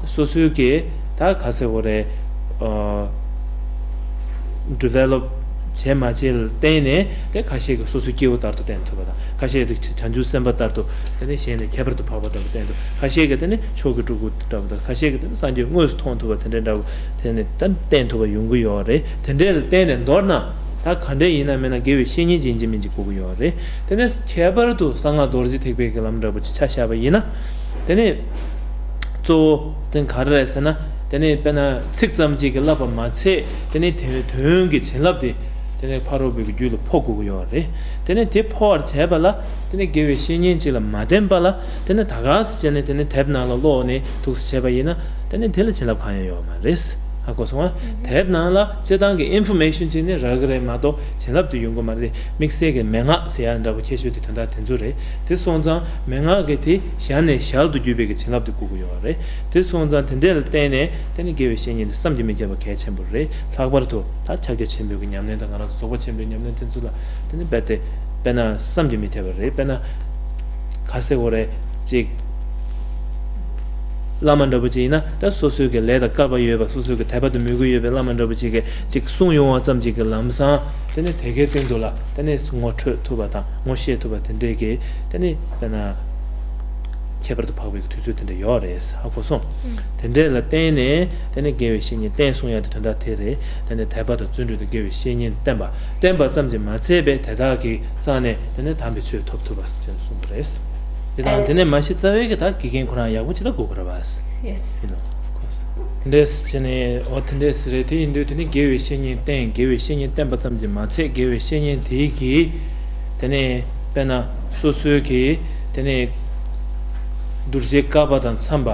སོ་སོའི་གི་ད་ག་ཟེར་དགོས་རེད། ཨ། ཌི་ཝེ་ལོབ་བྱས་མ་བྱས་ལ་བརྟེན་ནས་དེ་ཁ་ཤས་ཀྱིས་སོ་སོའི་སྐྱེ་བོ་ལྟར་དུ་བསྟེན་ཐུབ་པ་དང་། ཁ་ཤས་ཀྱིས་བྱང་ཆུབ་སེམས་དཔའ་ལྟར་དུ་དེ་ནས་གཞན་ལས་ཁྱད་པར་དུ་འཕགས་པ་ལྟ་བུ་བསྟན་འདུག་ཁ་ཤས་ཀྱིས་དེ་ནི་མཆོག་གི་སྤྲུལ་སྐུ་འདྲ་བོ་དང་། ཁ་ཤས་ཀྱིས་དེ་ནི་སངས་རྒྱས་དངོས་སུ་མཐོང་ཐུབ་པ་དེ་འདྲའི་འདྲ་བོ་དེ་ནི་ད་བསྟན་ཐུབ་པ་ཡོང་གི་ཡོད་རེད། དེ་འདྲའི་ལ་བརྟེན་ནས་མདོར་ན་ད་ག་འདྲའི་ཡིན་ན་མིན་ན་དགེ་བའི་བཤེས་གཉེན་ཅིག་ཡིན་གཅིག་མིན་གཅིག་དགོས་ཀྱི་ཡོད་རེད། དེ་ནས་ཁྱད་པར་དུ་གསང་སྔགས་རྡོ་རྗེ་ཐེག་པའི་གི་ལམ་འདྲ་བོ་ཅིག་ཆ་བཞག་པ་ཡིན་ན། དེ་ནས་གཙོ་བོ་དེ་ག་རེ་རེད་ཟེར་ན། དེ་ནས་དཔེར་ན་ཚིག་ཙམ་ཅིག་གིས་བསླབ་པ་མ་ཚད། དེ་ནས་དེ་དོན་གྱི་བྱིན་རླབས་དེ་དེ་ནས་ཕ་རོལ་པོའི་གི་རྒྱུད་ལ་ཕོག་དགོས་ཀྱི་ཡོད་རེད། དེ་ནས་དེ་ཕོག་པར་བྱས་པ་ལ་དེ་ནས་དགེ་བའི་བཤེས་གཉེན་ཅིག་ལ་མ་བསྟེན་པ་ལ་དེ་ནས་ད་ག་སེ་བྱས་ནས་དེ་ནས་དེབ་ནང་ལ་ཀློག་ནས་འདུག་སེ་བྱས་པ་ཡིན་ན། དེ་ནས་དེ་ལ་བྱིན་རླབས་གང་ཡང་ཡོད་མ་རེད། ཧ་གོ་སོང་ང་། དེབ་ནང་ལ་སྤྱིར་བཏང་གི་ཨིན་ཕོར་མེ་ཤན་ཅིག་ནི་རག་གི་རེད་མ་གཏོགས་བྱིན་རླབས་དེ་ཡོང་གི་མ་རེད། དམིགས་བསལ་གྱི་མན་ངག་ཟེར་ཡ་འདྲ་པོ་ཁྱད་ཆོས་དེ་དོན་དག་དེ་ཚོ་རེད། དེ་སོང་ཙང་མན་ངག་གི་དེ་ཞལ་ནས་ཞལ་དུ་བརྒྱུད་པའི་གི་བྱིན་རླབས་དེ་དགོས་ཀྱི་ཡོད་རེད། དེ་སོང་ཙང་དེ་འདྲ་ལ་བརྟེན་ནས་དེ་ནི་དགེ་བའི་བཤེས་གཉེན་དེ་བསམ་གྱིས་མི་ཁྱབ་པ་གལ་ཆེན་པོ་རེད། ལྷག་པར་དུ་ད་ཕྱག་རྒྱ་ཆེན་པོའི་གི་ཉམས་ལེན་དང་། ང་རང་ཚོ་རྫོགས་པ་ཆེན་པོའི་ཉམས་ལེན་དེ་ཚོ་ལ་དེ་ནི་རྦད་དེ་དཔེར་ན་བསམ་གྱིས་མི་ཁྱབ་པ་རེད། དཔེར་ན་ག་ཟེར་དགོས་རེད། ཅིག་བླ་མ་འདྲ་པོ་ཅིག་ཡིན་ན་ད་སོ་སོའི་གི་ལས་དང་སྐལ་པ་ཡོད་པ། སོ་སོའི་གི་དད་པ་དང་མོས་གུས་ཡོད་པའི་བླ་མ་འདྲ་པོ་ཅིག་གིས་ཅིག་གསུངས་ཡོང་བ་ཙམ་ཅིག་གིས་ལམ་སང་དེ་ནི་དེ་གའི་སྟེང་དུ་ལ་དེ་ནི་ངོ་འཕྲོད་ཐུབ་པ་དང་ངོ་ཤེས་ཐུབ་པ་དེ་འདྲའི་གི་དེ་ནི་དཔེར་ན་ཁྱད་པར་དུ་འཕགས་པའི་གི་དུས་ཚོད་དེ་འདྲ་ཡོད་རེད། ཧ་གོ་སོང་། དེ་འདྲའི་ལ་བརྟེན་ནས་དེ་ནི་དགེ་བའི་བཤེས་གཉེན་བསྟེན་གསུང་ཡ་དེ་དོན་དག་དེ་རེད། དེ་ནི་དད་པ་དང་བརྩོན་འགྲུས་དང་དགེ་བའི་བཤེས་གཉེན་བསྟེན་པ། བསྟེན་པ་ཙམ་གྱིས་མ་ཚད་པའི་དེ་དག་གི་རྩ་ནས་དེ་ནི་དམ་པའི་ཆོས་ཐོབ་ཐུབ་པ་ཞེས་གསུངས་པ་རེད། དེ་དང་དེ་ནས་མ་གཞི་རྩ་བའི་གི་ད་དགེ་རྒན་ཁོ་རང་ཡག་པོ་ཅིག་ལ་དགོས་ཀྱི་རེད་བ། Yes. You know, of course. དེ་འདྲས་བྱས་ནས་འོ་དེ་འདྲས་རེད། དེ་ཡིན་དུས་དེ་ནི་དགེ་བའི་བཤེས་གཉེན་བསྟེན། དགེ་བའི་བཤེས་གཉེན་བསྟེན་པ་ཙམ་གྱིས་མ་ཚད། དགེ་བའི་བཤེས་གཉེན་དེའི་གིས་དེ་ནས་དཔེར་ན་སོ་སོའི་གི་དེ་ནས་གདུལ་བྱའི་བཀའ་བབས་དང་འཚམས་པ་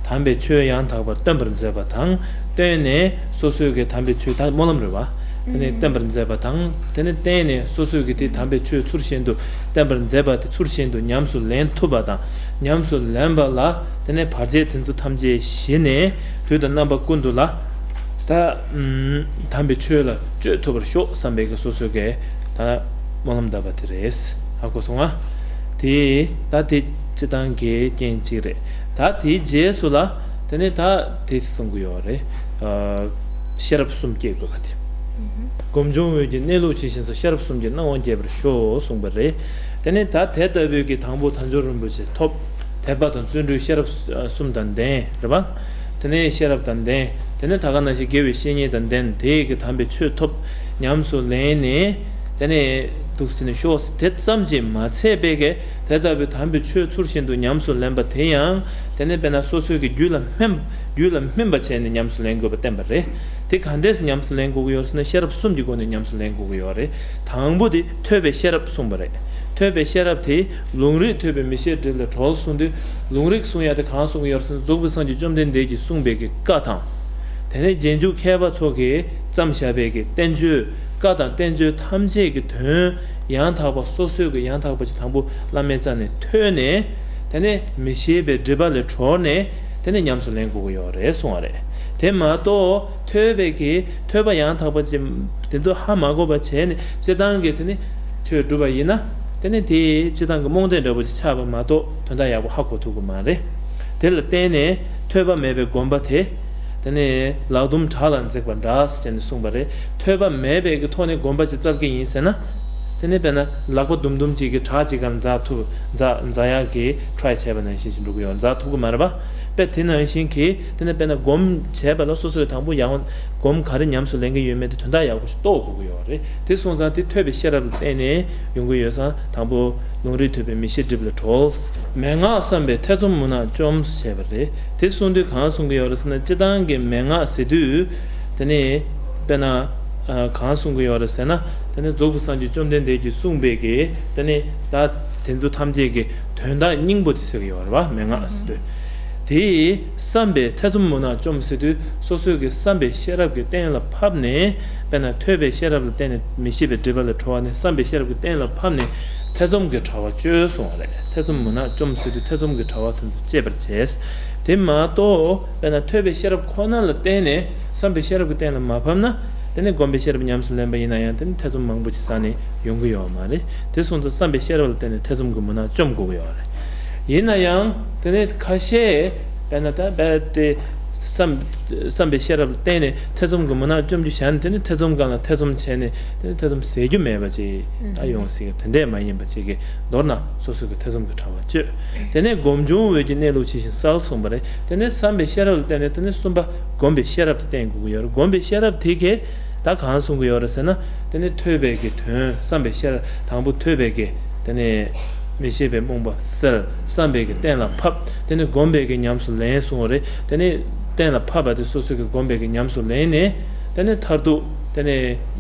དམ་པའི་ཆོས་ཡང་དག་པར་སྟོན་པར་མཛད་པ་དང་བསྟུན་ནས། སོ་སོའི་གི་དམ་པའི་ཆོས་ད་སྨོན་ལམ་རེད་བ། དེ་ནས་བསྟན་པར་མཛད་པ་དང་། དེ་ནས་བསྟན་ནས་སོ་སོའི་གི་དེ་དམ་པའི་ཆོས་ཚུལ་བཞིན་དུ་བསྟན་པར་མཛད་པ་དེ་ཚུལ་བཞིན་དུ་ཉམས་སུ་ལེན་ཐུབ་པ་དང་། ཉམས་སུ་ལེན་པ་ལ་དེ་ནས་བར་ཆད་དེ་ཚོ་ཐམས་ཅད་ཞི་ནས། དུས་དང་རྣམ་པ་ཀུན་ཏུ་ལ་ད་དམ་པའི་ཆོས་ལ་སྤྱོད་ཐུབ་པར་ཤོག་བསམ་པའི་གི་སོ་སོའི་གི་ད་སྨོན་ལམ་བཏབ་པ་དེ་རེད། ཧ་གོ་སོང་ང་། དེ་ད་དེ་སྤྱིར་བཏང་གི་རྐྱེན་གཅིག་རེད། ད་དེའི་རྗེས་སུ་ལ་དེ་ནས་ད་དེ་གསུང་གི་ཡོད་རེད། ཤེས་རབ་གསུམ་སྐྱེ་དགོས་པ་དེ། སྒོམ་བྱུང་འོད་ཀྱི་གནས་ལུགས་ཇི་བཞིན་དུ། ཤེས་རབ་གསུམ་གྱི་སྣང་བ་རྒྱས་པར་ཤོག་གསུངས་པ་རེད། དེ་ནས་ད་དེ་ལྟ་བུའི་གི་དང་པོ་དལ་འབྱོར་རིན་པོ་ཆེ་ཐོབ། དད་པ་དང་བརྩོན་འགྲུས་ཤེས་རབ་གསུམ་དང་ལྡན་རེད་པ། དེ་ནས་ཤེས་རབ་དང་ལྡན། དེ་ནས་ད་ག་ནང་བཞིན་དགེ་བའི་བཤེས་གཉེན་དང་ལྡན། དེའི་གི་དམ་པའི་ཆོས་ཐོབ། ཉམས་སུ་ལེན་ནས། དེ་ནས་འདུག་སེ་བྱས་ནས་ཤོག། དེ་ཙམ་གྱིས་མ་ཚད་པའི་གི་དེ་ལྟ་བུའི་དམ་པའི་ཆོས་ཚུལ་བཞིན་དུ་ཉམས་སུ་ལེན་པ་དེ་ཡང་། དེ་ནས་དཔེར་ན་སོ་སོའི་གི་རྒྱུད་ལ་སྨིན། རྒྱུད་ལ་སྨིན་པ་བྱས་ནས་ཉམས་སུ་ལེན་དགོས་པ་བསྟན་པ་རེད། དེ་ག་འདྲས་སེ་ཉམས་སུ་ལེན་དགོས་ཀྱི་ཡོད་ཟེར་ན། ཤེས་རབ་གསུམ་གྱི་སྒོ་ནས་ཉམས་སུ་ལེན་དགོས་ཀྱི་ཡོད་རེད། དང་པོ་དེ་ཐོས་པའི་ཤེས་རབ་གསུངས་པ་རེད། ཐོས་པའི་ཤེས་རབ་དེ་ལུང་རིགས་ཐོས་པས་མི་ཤེས་སྒྲིབ་ལས་གྲོལ་གསུངས་དུས། ལུང་རིགས་གསུང་ཡ་དེ་གང་གསུང་གི་ཡོད་ཟེར་ན། རྫོགས་པའི་སངས་རྒྱས་བཅོམ་ལྡན་འདས་ཀྱིས་གསུངས་པའི་གི་བཀའ་དང་། དེ་ནས་རྗེས་འཇུག་མཁས་པ་ཚོ་གིས་བརྩམས་བཞག་པའི་གི་བསྟན་བཅོས། བཀའ་དང་བསྟན་བཅོས་ཐམས་ཅད་ཀྱི་དོན་ཡང་དག་པ། སོ་སོའི་གི་ཡང་དག་པ་ཅིག་དང་པོ་བླ་མའི་རྩ་ནས་ཐོས་ནས། དེ་ནས་མི་ཤེས་པའི་སྒྲིབ་པ་ལས་གྲོལ་ནས། དེ་ནས་ཉམས་སུ་ལེན་དགོས་ཀྱི་ཡོད་རེད་གསུང་བ་རེད། དེ་མ་གཏོགས་ཐོས་པའི་གི་ཐོས་པ་ཡང་དག་པ་ཅིག་དེ་ཚོ་ཧ་མ་གོ་བ་བྱས་ནས་སྤྱིར་བཏང་གི་དེ་ནི་ཆོས་སྒྲུབ་པ་ཡིན་ན། དེ་ནི་དེ་སྤྱིར་བཏང་གི་རྨོངས་དད་འདྲ་པོ་ཅིག་ཆགས་པ་མ་གཏོགས་དོན་དག་ཡག་པོ་ཧ་གོ་ཐུབ་ཀྱི་མ་རེད། དེ་ལ་བརྟེན་ནས་ཐོས་པ་མེད་པའི་སྒོམ་པ་དེ། དེ་ནི་ལག་རྡུམ་བྲག་ལ་འཛེགས་པ་འདྲ་ཟེར་ནས་གསུངས་པ་རེད། ཐོས་པ་མེད་པའི་གི་ཐོག་ནས་སྒོམ་པ་ཅིག་བཙལ་གྱི་ཡིན་ཟེར་ན། དེ་ནས་དཔེར་ན་ལག་པ་རྡུམ་རྡུམ་ཅིག་གིས་བྲག་ཅིག་སྒང་འཛེག་ཐུབ། འཛེག་འཛེག་ཡག་གི་ཊ་རའི་བྱས་པ་ནང་བཞིན་ཞིག་འགྲོ་གི་ཡོད། འཛེག་ཐུབ་ཀྱི་མ་རེད་པ། དཔེ་དེ་ནང་བཞིན་གྱི་དེ་ནས་དཔེར་ན་སྒོམ་བྱས་པ་ལ་སོ་སོས་དང་པོ་ཡང་སྒོམ་ག་རེ་ཉམས་སུ་ལེན་གྱི་ཡོད་མེད་དེ་དོན་དག་ཡག་པོ་ཞིག་རྟོགས་དགོས་ཀྱི་ཡོད་རེད། དེ་སོང་ཙང་དེ་ཐོས་པའི་ཤེས་རབ་ལ་བརྟེན་ནས་ཡོང་གི་ཡོད་ཙང་། དང་པོ་ལུང་རིགས་ཐོས་པས་མི་ཤེས་སྒྲིབ་ལས་གྲོལ། མན་ངག་བསམ་པས་ཐེ་ཚོམ་མུན་ནག་བཅོམ་ཟེར་བྱས་པ་རེད། དེ་གསུངས་དུས་གང་གསུང་གི་ཡོད་རེད་ཟེར་ན། སྤྱིར་བཏང་གི་མན་ངག་ཟེར་དུས་དེ་ནས་དཔེར་ན་གང་གསུང་གི་ཡོད་རེད་ཟེར་ན། དེ་ནས་རྫོགས་པའི་སངས་རྒྱས་བཅོམ་ལྡན་འདས་ཀྱིས་གསུངས་པའི་གི་དེ་ནས་ད་དེ་ཚོ་ཐམས་ཅད་ཀྱི་དོན་དག་སྙིང་པོ་དེ་ཟེར་གྱི་ཡོད་རེད་པ། མན་ངག་ཟེར་དུས། དེ་བསམ་པས་ཐེ་ཚོམ་མུན་ནག་བཅོམ་ཟེར་དུས། སོ་སོའི་གི་བསམ་པའི་ཤེས་རབ་ཀྱིས་གཏན་ལ་ཕབ་ནས། དཔེར་ན་ཐོས་པའི་ཤེས་རབ་ལ་བརྟེན་ནས་མི་ཤེས་པའི་སྒྲིབ་པ་ལས་གྲོལ་བ་ནས། བསམ་པའི་ཤེས་རབ་ཀྱིས་གཏན་ལ་ཕབ་ནས་ཐེ་ཚོམ་གྱི་དྲ་བ་གཅོད་གསུང་བ་རེད། ཐེ་ཚོམ་མུན་ནག་བཅོམ་ཟེར་དུས་ཐེ་ཚོམ་གྱི་དྲ་བ་དེ་ཚོ་གཅོད་པར་བྱས། དེ་མ་གཏོགས་དཔེར་ན་ཐོས་པའི་ཤེས་རབ་ཁོ་ན་ལ་བརྟེན་ནས་བསམ་པའི་ཤེས་རབ་ཀྱིས་གཏན་ལ་མ་ཕབ་ན། དེ་ནས་སྒོམ་པའི་ཤེས་རབ་ཉམས་སུ་ལེན་པ་ཡིན་ན་ཡང་དེ་ནི་ཐེ་ཚོམ་མང་པོ་ཞིག་ཟ་ནས་ཡོང་གི་ཡོད་མ་རེད། དེ་སོང་ཙང་བསམ་པའི་ཤེས་རབ་ལ་བརྟེན་ནས་ཐེ་ཚོམ་གྱི་མུན་ནག་བཅོམ་དགོས་ཀྱི་ཡོད་རེད། ཡིན་ན་ཡང་དེ་ནས་ཁ་ཤས་དཔེར་ན་ད་རྦད་དེ་བསམ་བསམ་པའི་ཤེས་རབ་ལ་བརྟེན་ནས་ཐེ་ཚོམ་གྱི་མུན་ནག་བཅོམ་རྒྱུ་བྱས་ནས། དེ་ནི་ཐེ་ཚོམ་སྒང་ལ་ཐེ་ཚོམ་བྱས་ནས་དེ་ནི་ཐེ་ཚོམ་ཟད་རྒྱུ་མེད་པ་ཅིག་ད་ཡོང་སྲིད། དེ་འདྲས་མ་ཡིན་པ་ཅིག་གི་མདོར་ན་སོ་སོ་གི་ཐེ་ཚོམ་གྱི་དྲ་བ་གཅོད། དེ་ནས་སྒོམ་བྱུང་འོད་ཀྱི་གནས་ལུགས་ཇི་བཞིན་གསལ་གསུངས་པ་རེད། དེ་ནས་བསམ་པའི་ཤེས་རབ་ལ་བརྟེན་ནས་དེ་ནས་གསུམ་པ་སྒོམ་པའི་ཤེས་རབ་དེ་བསྟེན་དགོས་ཀྱི་ཡོད་རེད། སྒོམ་པའི་ཤེས་རབ་དེ་གས་ད་གང་གསུང་གི་ཡོད་རེད་ཟེར་ན། དེ་ནས་ཐོས་པའི་གི་དོན། བསམ་པའི་ཤེས་རབ་དང་པོ་ཐོས་པའི་གི་དེ་ནས་མི་ཤེས་པའི་རྨོངས་པ་སེལ། བསམ་པའི་གི་གཏན་ལ་ཕབ། དེ་ནས་སྒོམ་པའི་གི་ཉམས་སུ་ལེན་གསུང་བ་རེད། དེ་ནས་གཏན་ལ་ཕབ་པ་དེ་སོ་སོའི་གི་སྒོམ་པའི་གི་ཉམས་སུ་ལེན་ནས། དེ་ནས་མཐར་ཐུག་དེ་ནས་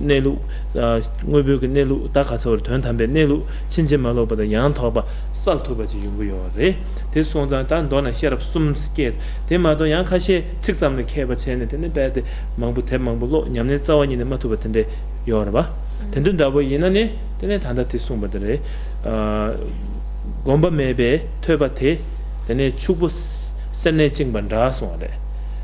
གནས་ལུགས། ཨ། དངོས་པོའི་གི་གནས་ལུགས་ད་ག་ཚོད་རེད། དོན་དམ་པའི་གནས་ལུགས་ཕྱིན་ཅི་མ་ལོག་པ་དང་ཡང་དག་པ་གསལ་ཐུབ་པ་ཅིག་ཡོང་གི་ཡོད་རེད། དེ་སོང་ཙང་ད་མདོར་ན་ཤེས་རབ་གསུམ་སྐྱེས། དེ་མ་གཏོགས་ཡང་ཁ་ཤས་ཚིག་ཙམ་ལ་མཁས་པ་བྱས་ནས་དེ་ནས་རྦད་དེ་མང་པོ་དེབ་མང་པོ་ཀློག། ཉམས་ལེན་རྩ་བ་ཉིད་ནས་མ་ཐུབ་པ་དེ་འདྲས་ཡོད་རེད་པ། དེ་འདྲ་འདྲ་པོ་ཡིན་ན་ནི་དེ་ནས་ད་ལྟ་དེ་གསུངས་པ་དེ་རེད། ཨ། སྒོམ་པ་མེད་པའི་ཐོས་པ་དེ། དེ་ནས་ཕྱུག་པོ་སེར་སྣས་བཅིངས་པ་འདྲ་གསུངས་པ་རེད།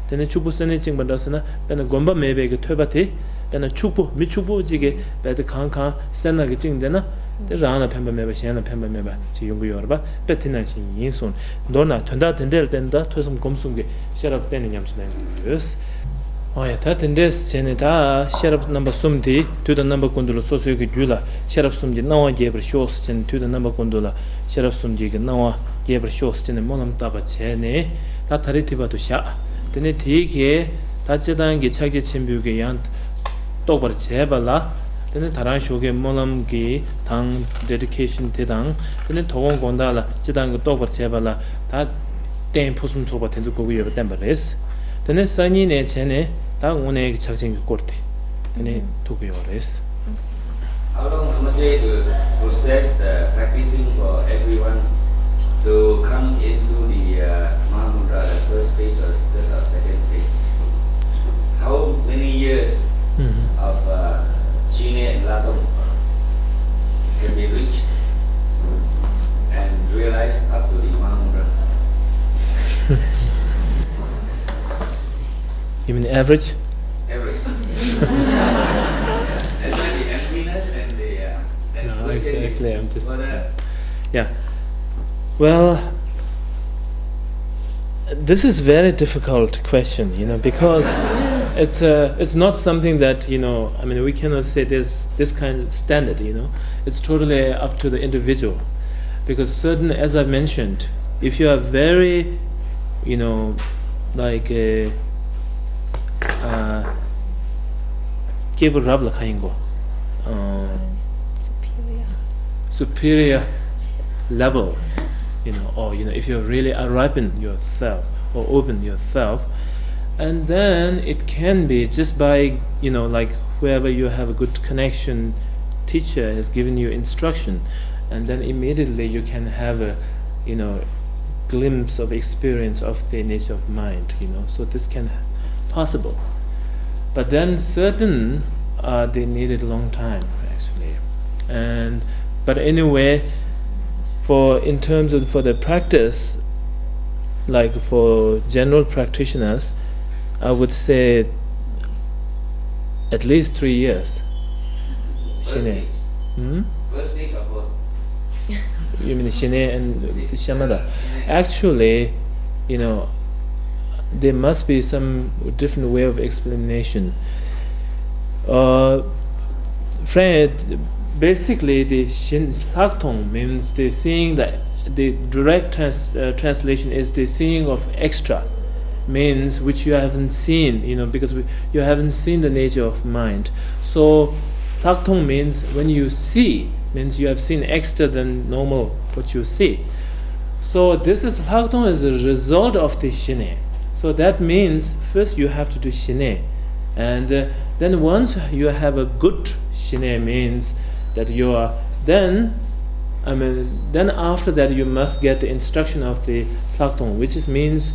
དེ་ནས་ཕྱུག་པོ་སེར་སྣས་བཅིངས་པ་འདྲ་ཟེར་ན། དཔེར་ན་སྒོམ་པ་མེད་པའི་གི་ཐོས་པ་དེ། དཔེར་ན་ཕྱུག་པོ། མི་ཕྱུག་པོ་གཅིག་གིས་རྦད་དེ་གང་གང་སེར་སྣ་གིས་བཅིངས་བསྡད་ན། དེ་རང་ལ་ཕན་པ་མེད་པ་གཞན་ལ་ཕན་པ་མེད་པ་ཅིག་ཡོང་གི་ཡོད་རེད་པ། དཔེ་དེ་ནང་བཞིན་ཡིན་གསུངས། མདོར་ན་དོན་དག་དེ་འདྲ་ལ་བརྟེན་ནས་ད་ཐོས་བསམ་སྒོམ་གསུམ་གྱི་ཤེས་རབ་གཏན་ནས་ཉམས་སུ་ལེན་དགོས་ཡོད། འོ་ཡ། ད་དེ་འདྲས་བྱས་ནས་ད་ཤེས་རབ་རྣམ་པ་གསུམ་དེ་དུས་དང་རྣམ་པ་ཀུན་ཏུ་ལ་སོ་སོའི་གི་རྒྱུད་ལ་ཤེས་རབ་གསུམ་གྱི་སྣང་བ་རྒྱས་པར་ཤོག་ཟེར་བྱས་ནས། དུས་དང་རྣམ་པ་ཀུན་ཏུ་ལ་ཤེས་རབ་གསུམ་གྱི་གི་སྣང་བ་རྒྱས་པར་ཤོག་ཟེར་བྱས་ནས་སྨོན་ལམ་བཏབ་པ་བྱས་ནས། ད་ད་རེས་དེ་བར་དུ་བཞག། དེ་ནས་དེའི་གི་ད་སྤྱིར་བཏང་གི་ཕྱག་རྒྱ་ཆེན་པོའི་གི་ཡང་རྟོགས་པར་བྱས་པ་ལ། དེ་ནས་ད་རང་ཞོགས་ཀའི་སྨོན་ལམ་གྱི་དང་ཌེ་ཌི་ཀེ་ཤན་དེ་དང་། དེ་ནས་དོ་དགོང་དགོང་དག་ལ་སྤྱི་བཏང་གི་རྟོགས་པར་བྱེད་པ་ལ་ད་རྟེན་ཕུན་སུམ་ཚོགས་པ་དེ་ཚོ་དགོས་ཀྱི་ཡོད་པ་བསྟན་པ་རེད། དེ་ནས་སང་ཉིན་ནས་བྱས་ནས་ད་དངོས་གནས་ཀྱི་ཕྱག་ཆེན་གྱི་སྐོར་དེ་དེ་ནས་ཐུག་གི་ཡོད་རེད། How long, how much it will process the practicing for everyone to come into the uh, Mahamudra, the first stage or third or second stage? How many years of uh, Shine and Lhagdong can be reached and realized up to the Mahamudra? You mean average? Everything. That's why the emptiness and the uh, that No, question actually, is actually, I'm just, for the yeah. Well, this is very difficult question, you know, because it's uh, it's not something that, you know, I mean, we cannot say this this kind of standard, you know. It's totally up to the individual, because certain, as I mentioned, if you are very, you know, like a uh, སྐྱེས་བུ་རབ་ལ་ག་ཡིན་གོ། uh, superior level, you know, or, you know, if you really are ripen yourself or open yourself, and then it can be just by, you know, like, whoever you have a good connection, teacher has given you instruction, and then immediately you can have a, you know, glimpse of experience of the nature of mind, you know, so this can possible. But then certain uh, they needed a long time, actually. And but anyway, for in terms of for the practice, like for general practitioners, I would say at least three years. Shine. Hmm? You mean Shine and Shamatha? Actually, you know, there must be some different way of explanation. Uh, friend, basically, the Shin Lhagdong means the seeing the the direct trans, uh, translation is the seeing of extra, means which you haven't seen, you know, because we, you haven't seen the nature of mind. So, Lhagdong means when you see, means you have seen extra than normal what you see. So this is Lhagdong is a result of the Shine. So that means first you have to do Shine. And uh, then once you have a good Shine means that you are then I mean then after that you must get the instruction of the Lhagdong, which is means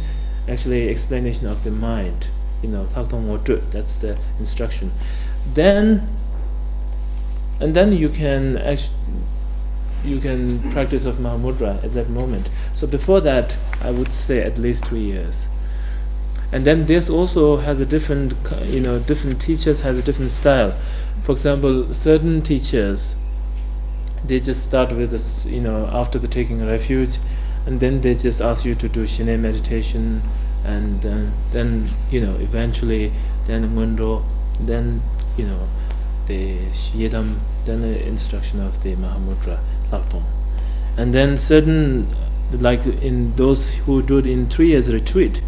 actually explanation of the mind. You know, Lhagdong Ngotru, that's the instruction. Then and then you can actually you can practice of Mahamudra at that moment. So before that, I would say at least three years. And then this also has a different, you know, different teachers has a different style. For example, certain teachers, they just start with this, you know, after the taking refuge, and then they just ask you to do Shine meditation, and uh, then, you know, eventually, then Ngondro, then, you know, the Yedam, then the instruction of the Mahamudra, Lhagdong. And then certain, like in those who do it in three years retreat,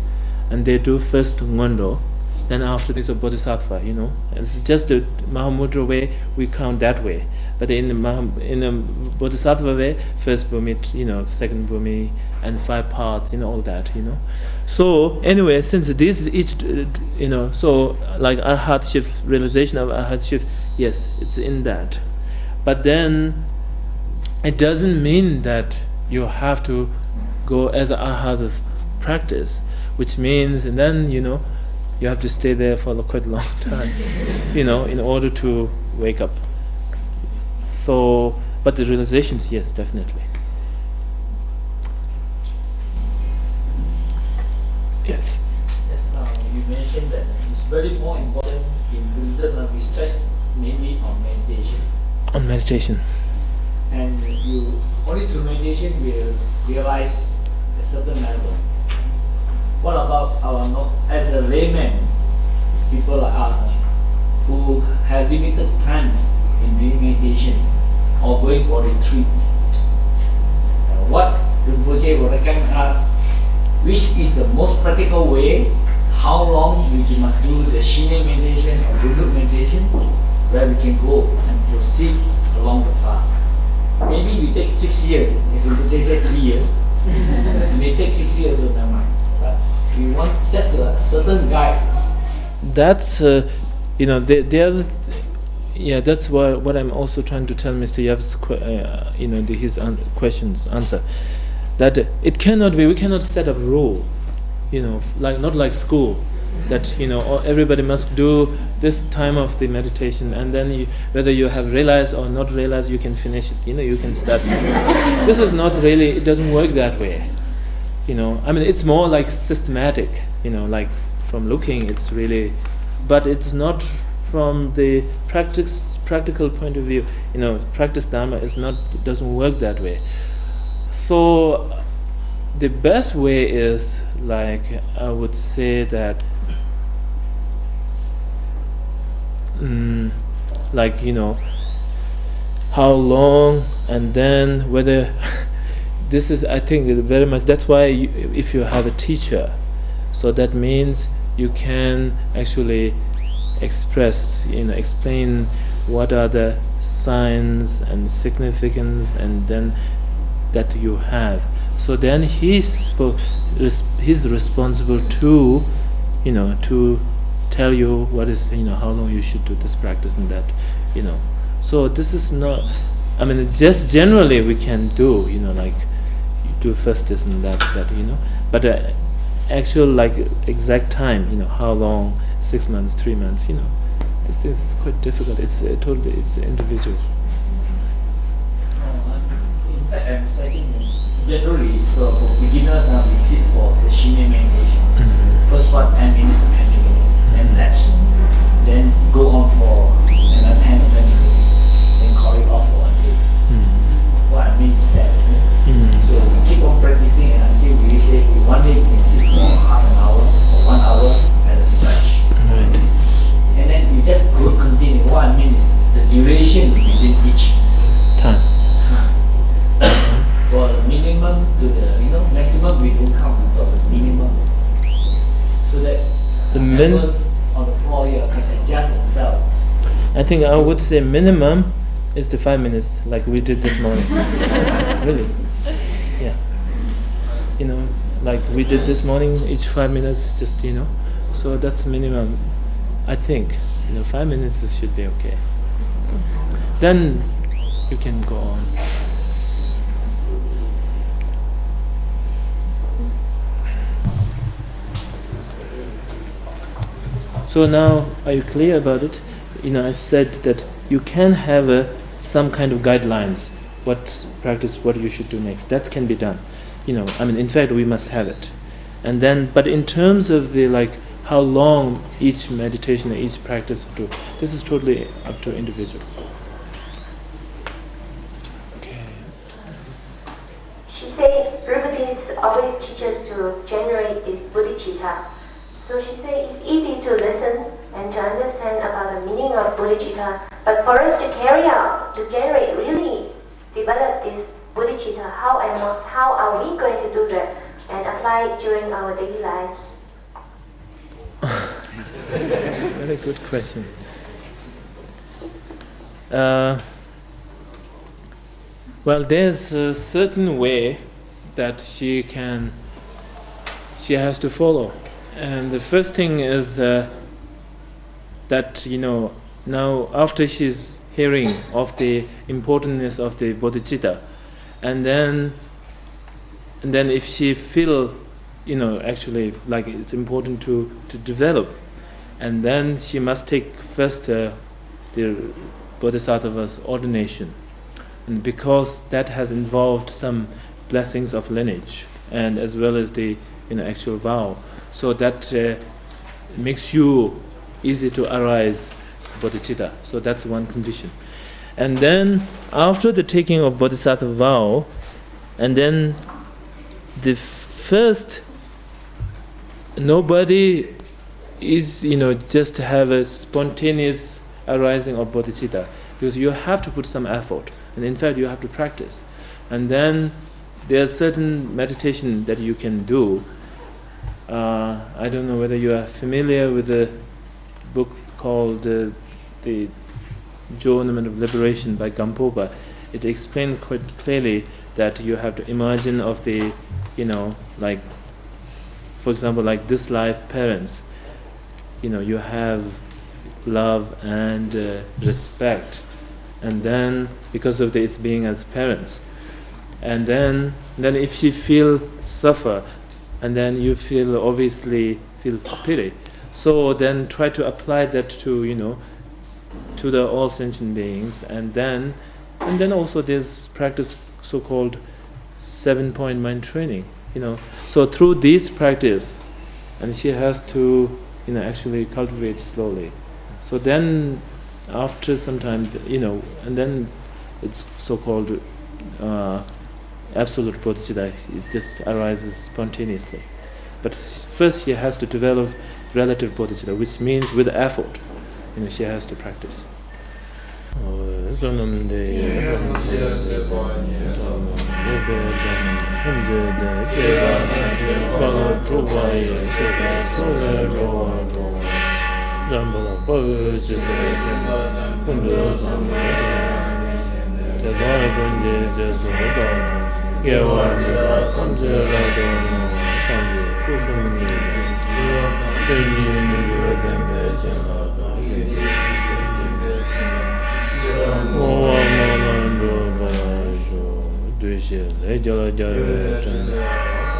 and they do first Ngondo, then after this a Bodhisattva, you know. It's just the Mahamudra way, we count that way. But in the, Maham, in the Bodhisattva way, first Bhumi, you know, second Bhumi, and five paths, you know, all that, you know. So anyway, since this is each, uh, you know, so like arhatship, realization of arhatship, yes, it's in that. But then it doesn't mean that you have to go as an arhat practice, which means, and then, you know, you have to stay there for a quite long time, you know, in order to wake up. So, but the realizations, yes, definitely. Yes. Just now you mentioned that it's very more important in Buddhism that we stress mainly on meditation. On meditation. And you only through meditation will realize a certain level. What about our no, as a layman, people like us who have limited times in doing meditation or going for retreats? Uh, what Rinpoche would recommend us, which is the most practical way, how long we must do the Shine meditation or Gunduk meditation, where we can go and Proceed along the path. Maybe we take six years. It's going to take, say, three years. It may take six years, so never mind. But we want just a certain guide. That's, uh, you know, the, the other, th- yeah, that's what, what I'm also trying to tell Mister Yap's, que- uh, you know, the, his un- questions answer. That, uh, it cannot be, we cannot set up rule, you know, like, not like school, that, you know, oh, everybody must do this time of the meditation, and then you, whether you have realized or not realized, you can finish it, you know, you can start. This is not really, it doesn't work that way. You know, I mean, it's more like systematic, you know, like, from looking, it's really, but it's not from the practice, practical point of view. You know, practice Dharma is not, doesn't work that way. So the best way is, like, I would say that, mm, like, you know, how long, and then whether this is, I think, very much, that's why you, if you have a teacher, so that means you can actually express, you know, explain what are the signs and significance, and then that you have. So then he's spo- res- he's responsible to, you know, to tell you what is, you know, how long you should do this practice and that, you know. So this is not, I mean, just generally we can do, you know, like, you do first this and that, that, you know. But, uh, actual, like, exact time, you know, how long, six months, three months, you know, this is quite difficult. It's, uh, totally, it's individual. In fact, I'm saying generally, so for beginners, uh, we sit for, say, Shinmei meditation. First part, ten minutes, twenty minutes, then lapse. Then go on for another ten or twenty minutes, then call it off for a day. What I mean is that, isn't it? So we keep on practicing, and until we say, one day we can sit for half an hour or one hour at a stretch. Right. And then you just go continue. What I mean is the duration within each time. For the minimum to the, you know, maximum, we don't count because of minimum. So that the min- members on the floor here can adjust themselves. I think I would say minimum is the five minutes, like we did this morning. Really? Yeah. You know, like we did this morning, each five minutes, just, you know. So that's minimum, I think. You know, five minutes is, should be okay. Then you can go on. So now, are you clear about it? You know, I said that you can have a, some kind of guidelines, what practice, what you should do next. That can be done. You know, I mean, in fact, we must have it. And then, but in terms of the, like, how long each meditation or each practice do, this is totally up to individual. Okay. She said Rinpoche always teaches to generate this bodhicitta. So she said it's easy to listen and to understand about the meaning of bodhicitta, but for us to carry out, to generate, really develop this bodhicitta, how am I, how are we going to do that and apply it during our daily lives? Very good question. Uh, well, there's a certain way that she can, she has to follow. And the first thing is, uh, that, you know, now after she's hearing of the importance of the bodhicitta, and then, and then if she feel, you know, actually, like, it's important to, to develop, and then she must take first, uh, the bodhisattva's ordination, and because that has involved some blessings of lineage and as well as the, you know, actual vow, so that, uh, makes you easy to arise bodhicitta. So that's one condition. And then after the taking of bodhisattva vow, and then the first, nobody is, you know, just have a spontaneous arising of bodhicitta, because you have to put some effort, and in fact you have to practice. And then there are certain meditation that you can do. Uh, I don't know whether you are familiar with the book called, uh, the Joe Ornament of Liberation by Gampopa, it explains quite clearly that you have to imagine of the, you know, like, for example, like this life parents, you know, you have love and uh, respect, and then because of the, its being as parents, and then then if you feel suffer, and then you feel obviously feel pity. So then try to apply that to, you know, to the all sentient beings, and then and then also this practice, so-called seven point mind training, you know. So through this practice, and she has to, you know, actually cultivate slowly. So then after some time, you know, and then it's so-called uh, absolute bodhicitta, it just arises spontaneously. But first she has to develop relative bodhicitta, which means with effort, you know, she has to practice. བསོད་ནམས་འདི་ཡིས་ཐམས་ཅད་གཟིགས་པ་ཉིད། ཐོབ་པའི་དོན་ཐམས་ཅད་དེ། སྐྱེ་རྒ་ན་འཆིའི་རྦ་ཀློང་འཁྲུགས་པ་ཡི། སྲིད་པའི་མཚོ་ལས་འགྲོ་བ་སྒྲོལ་བར་བྱ། འཇམ་དཔལ་དཔའ་བོས་བྱིན་གྱིས་བརླབས་པའི་ཀུན་ཏུ་བཟང་པོའི་དེ་ཡང་དེ་དག་ཀུན་གྱི་རྗེས་སུ་བདག་སློབ་ཅིང་། དགེ་བ་འདི་དག་ཐམས་ཅད་རབ་ཏུ་བསྔོ་བ། སངས་རྒྱས་སྐུ་གསུམ་གྱི་རྒྱན་ཆོས་དབྱིངས་མི་འགྱུར་བའི་བདེན་པའི་བྱིན་རླབས་དང་། ཀུན་གྱི་རྗེས་སུ་བདག་སློབ་ཅིང་། བསྔོ་བ་སྨོན་ལམ་འགྲུབ་པར་ཤོག། བདུད་བཞིའི་ལས་རྒྱལ་རྒྱལ་བའི་ཕྲིན་ལས།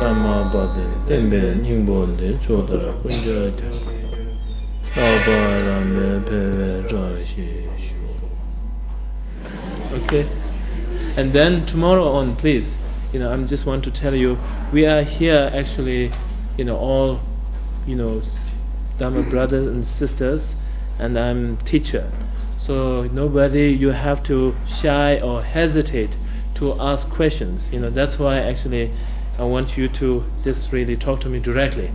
ཀརྨ་པ་དེས་བསྟན་པའི་སྙིང་པོ་འདི། ཕྱོགས་མཐར་ཀུན་ཁྱབ་རྒྱ་ཆེར་གྱུར། ལྷག་པར་རམ་པའི་འཕེལ་བའི་བཀྲ་ཤིས་ཤོག། Okay. And then tomorrow on, please, you know, I just want to tell you, we are here actually, you know, all, you know, s- Dharma brothers and sisters, and I'm teacher. So nobody, you have to shy or hesitate to ask questions. You know, that's why actually I want you to just really talk to me directly.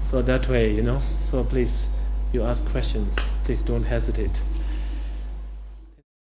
So that way, you know, so please, you ask questions. Please don't hesitate.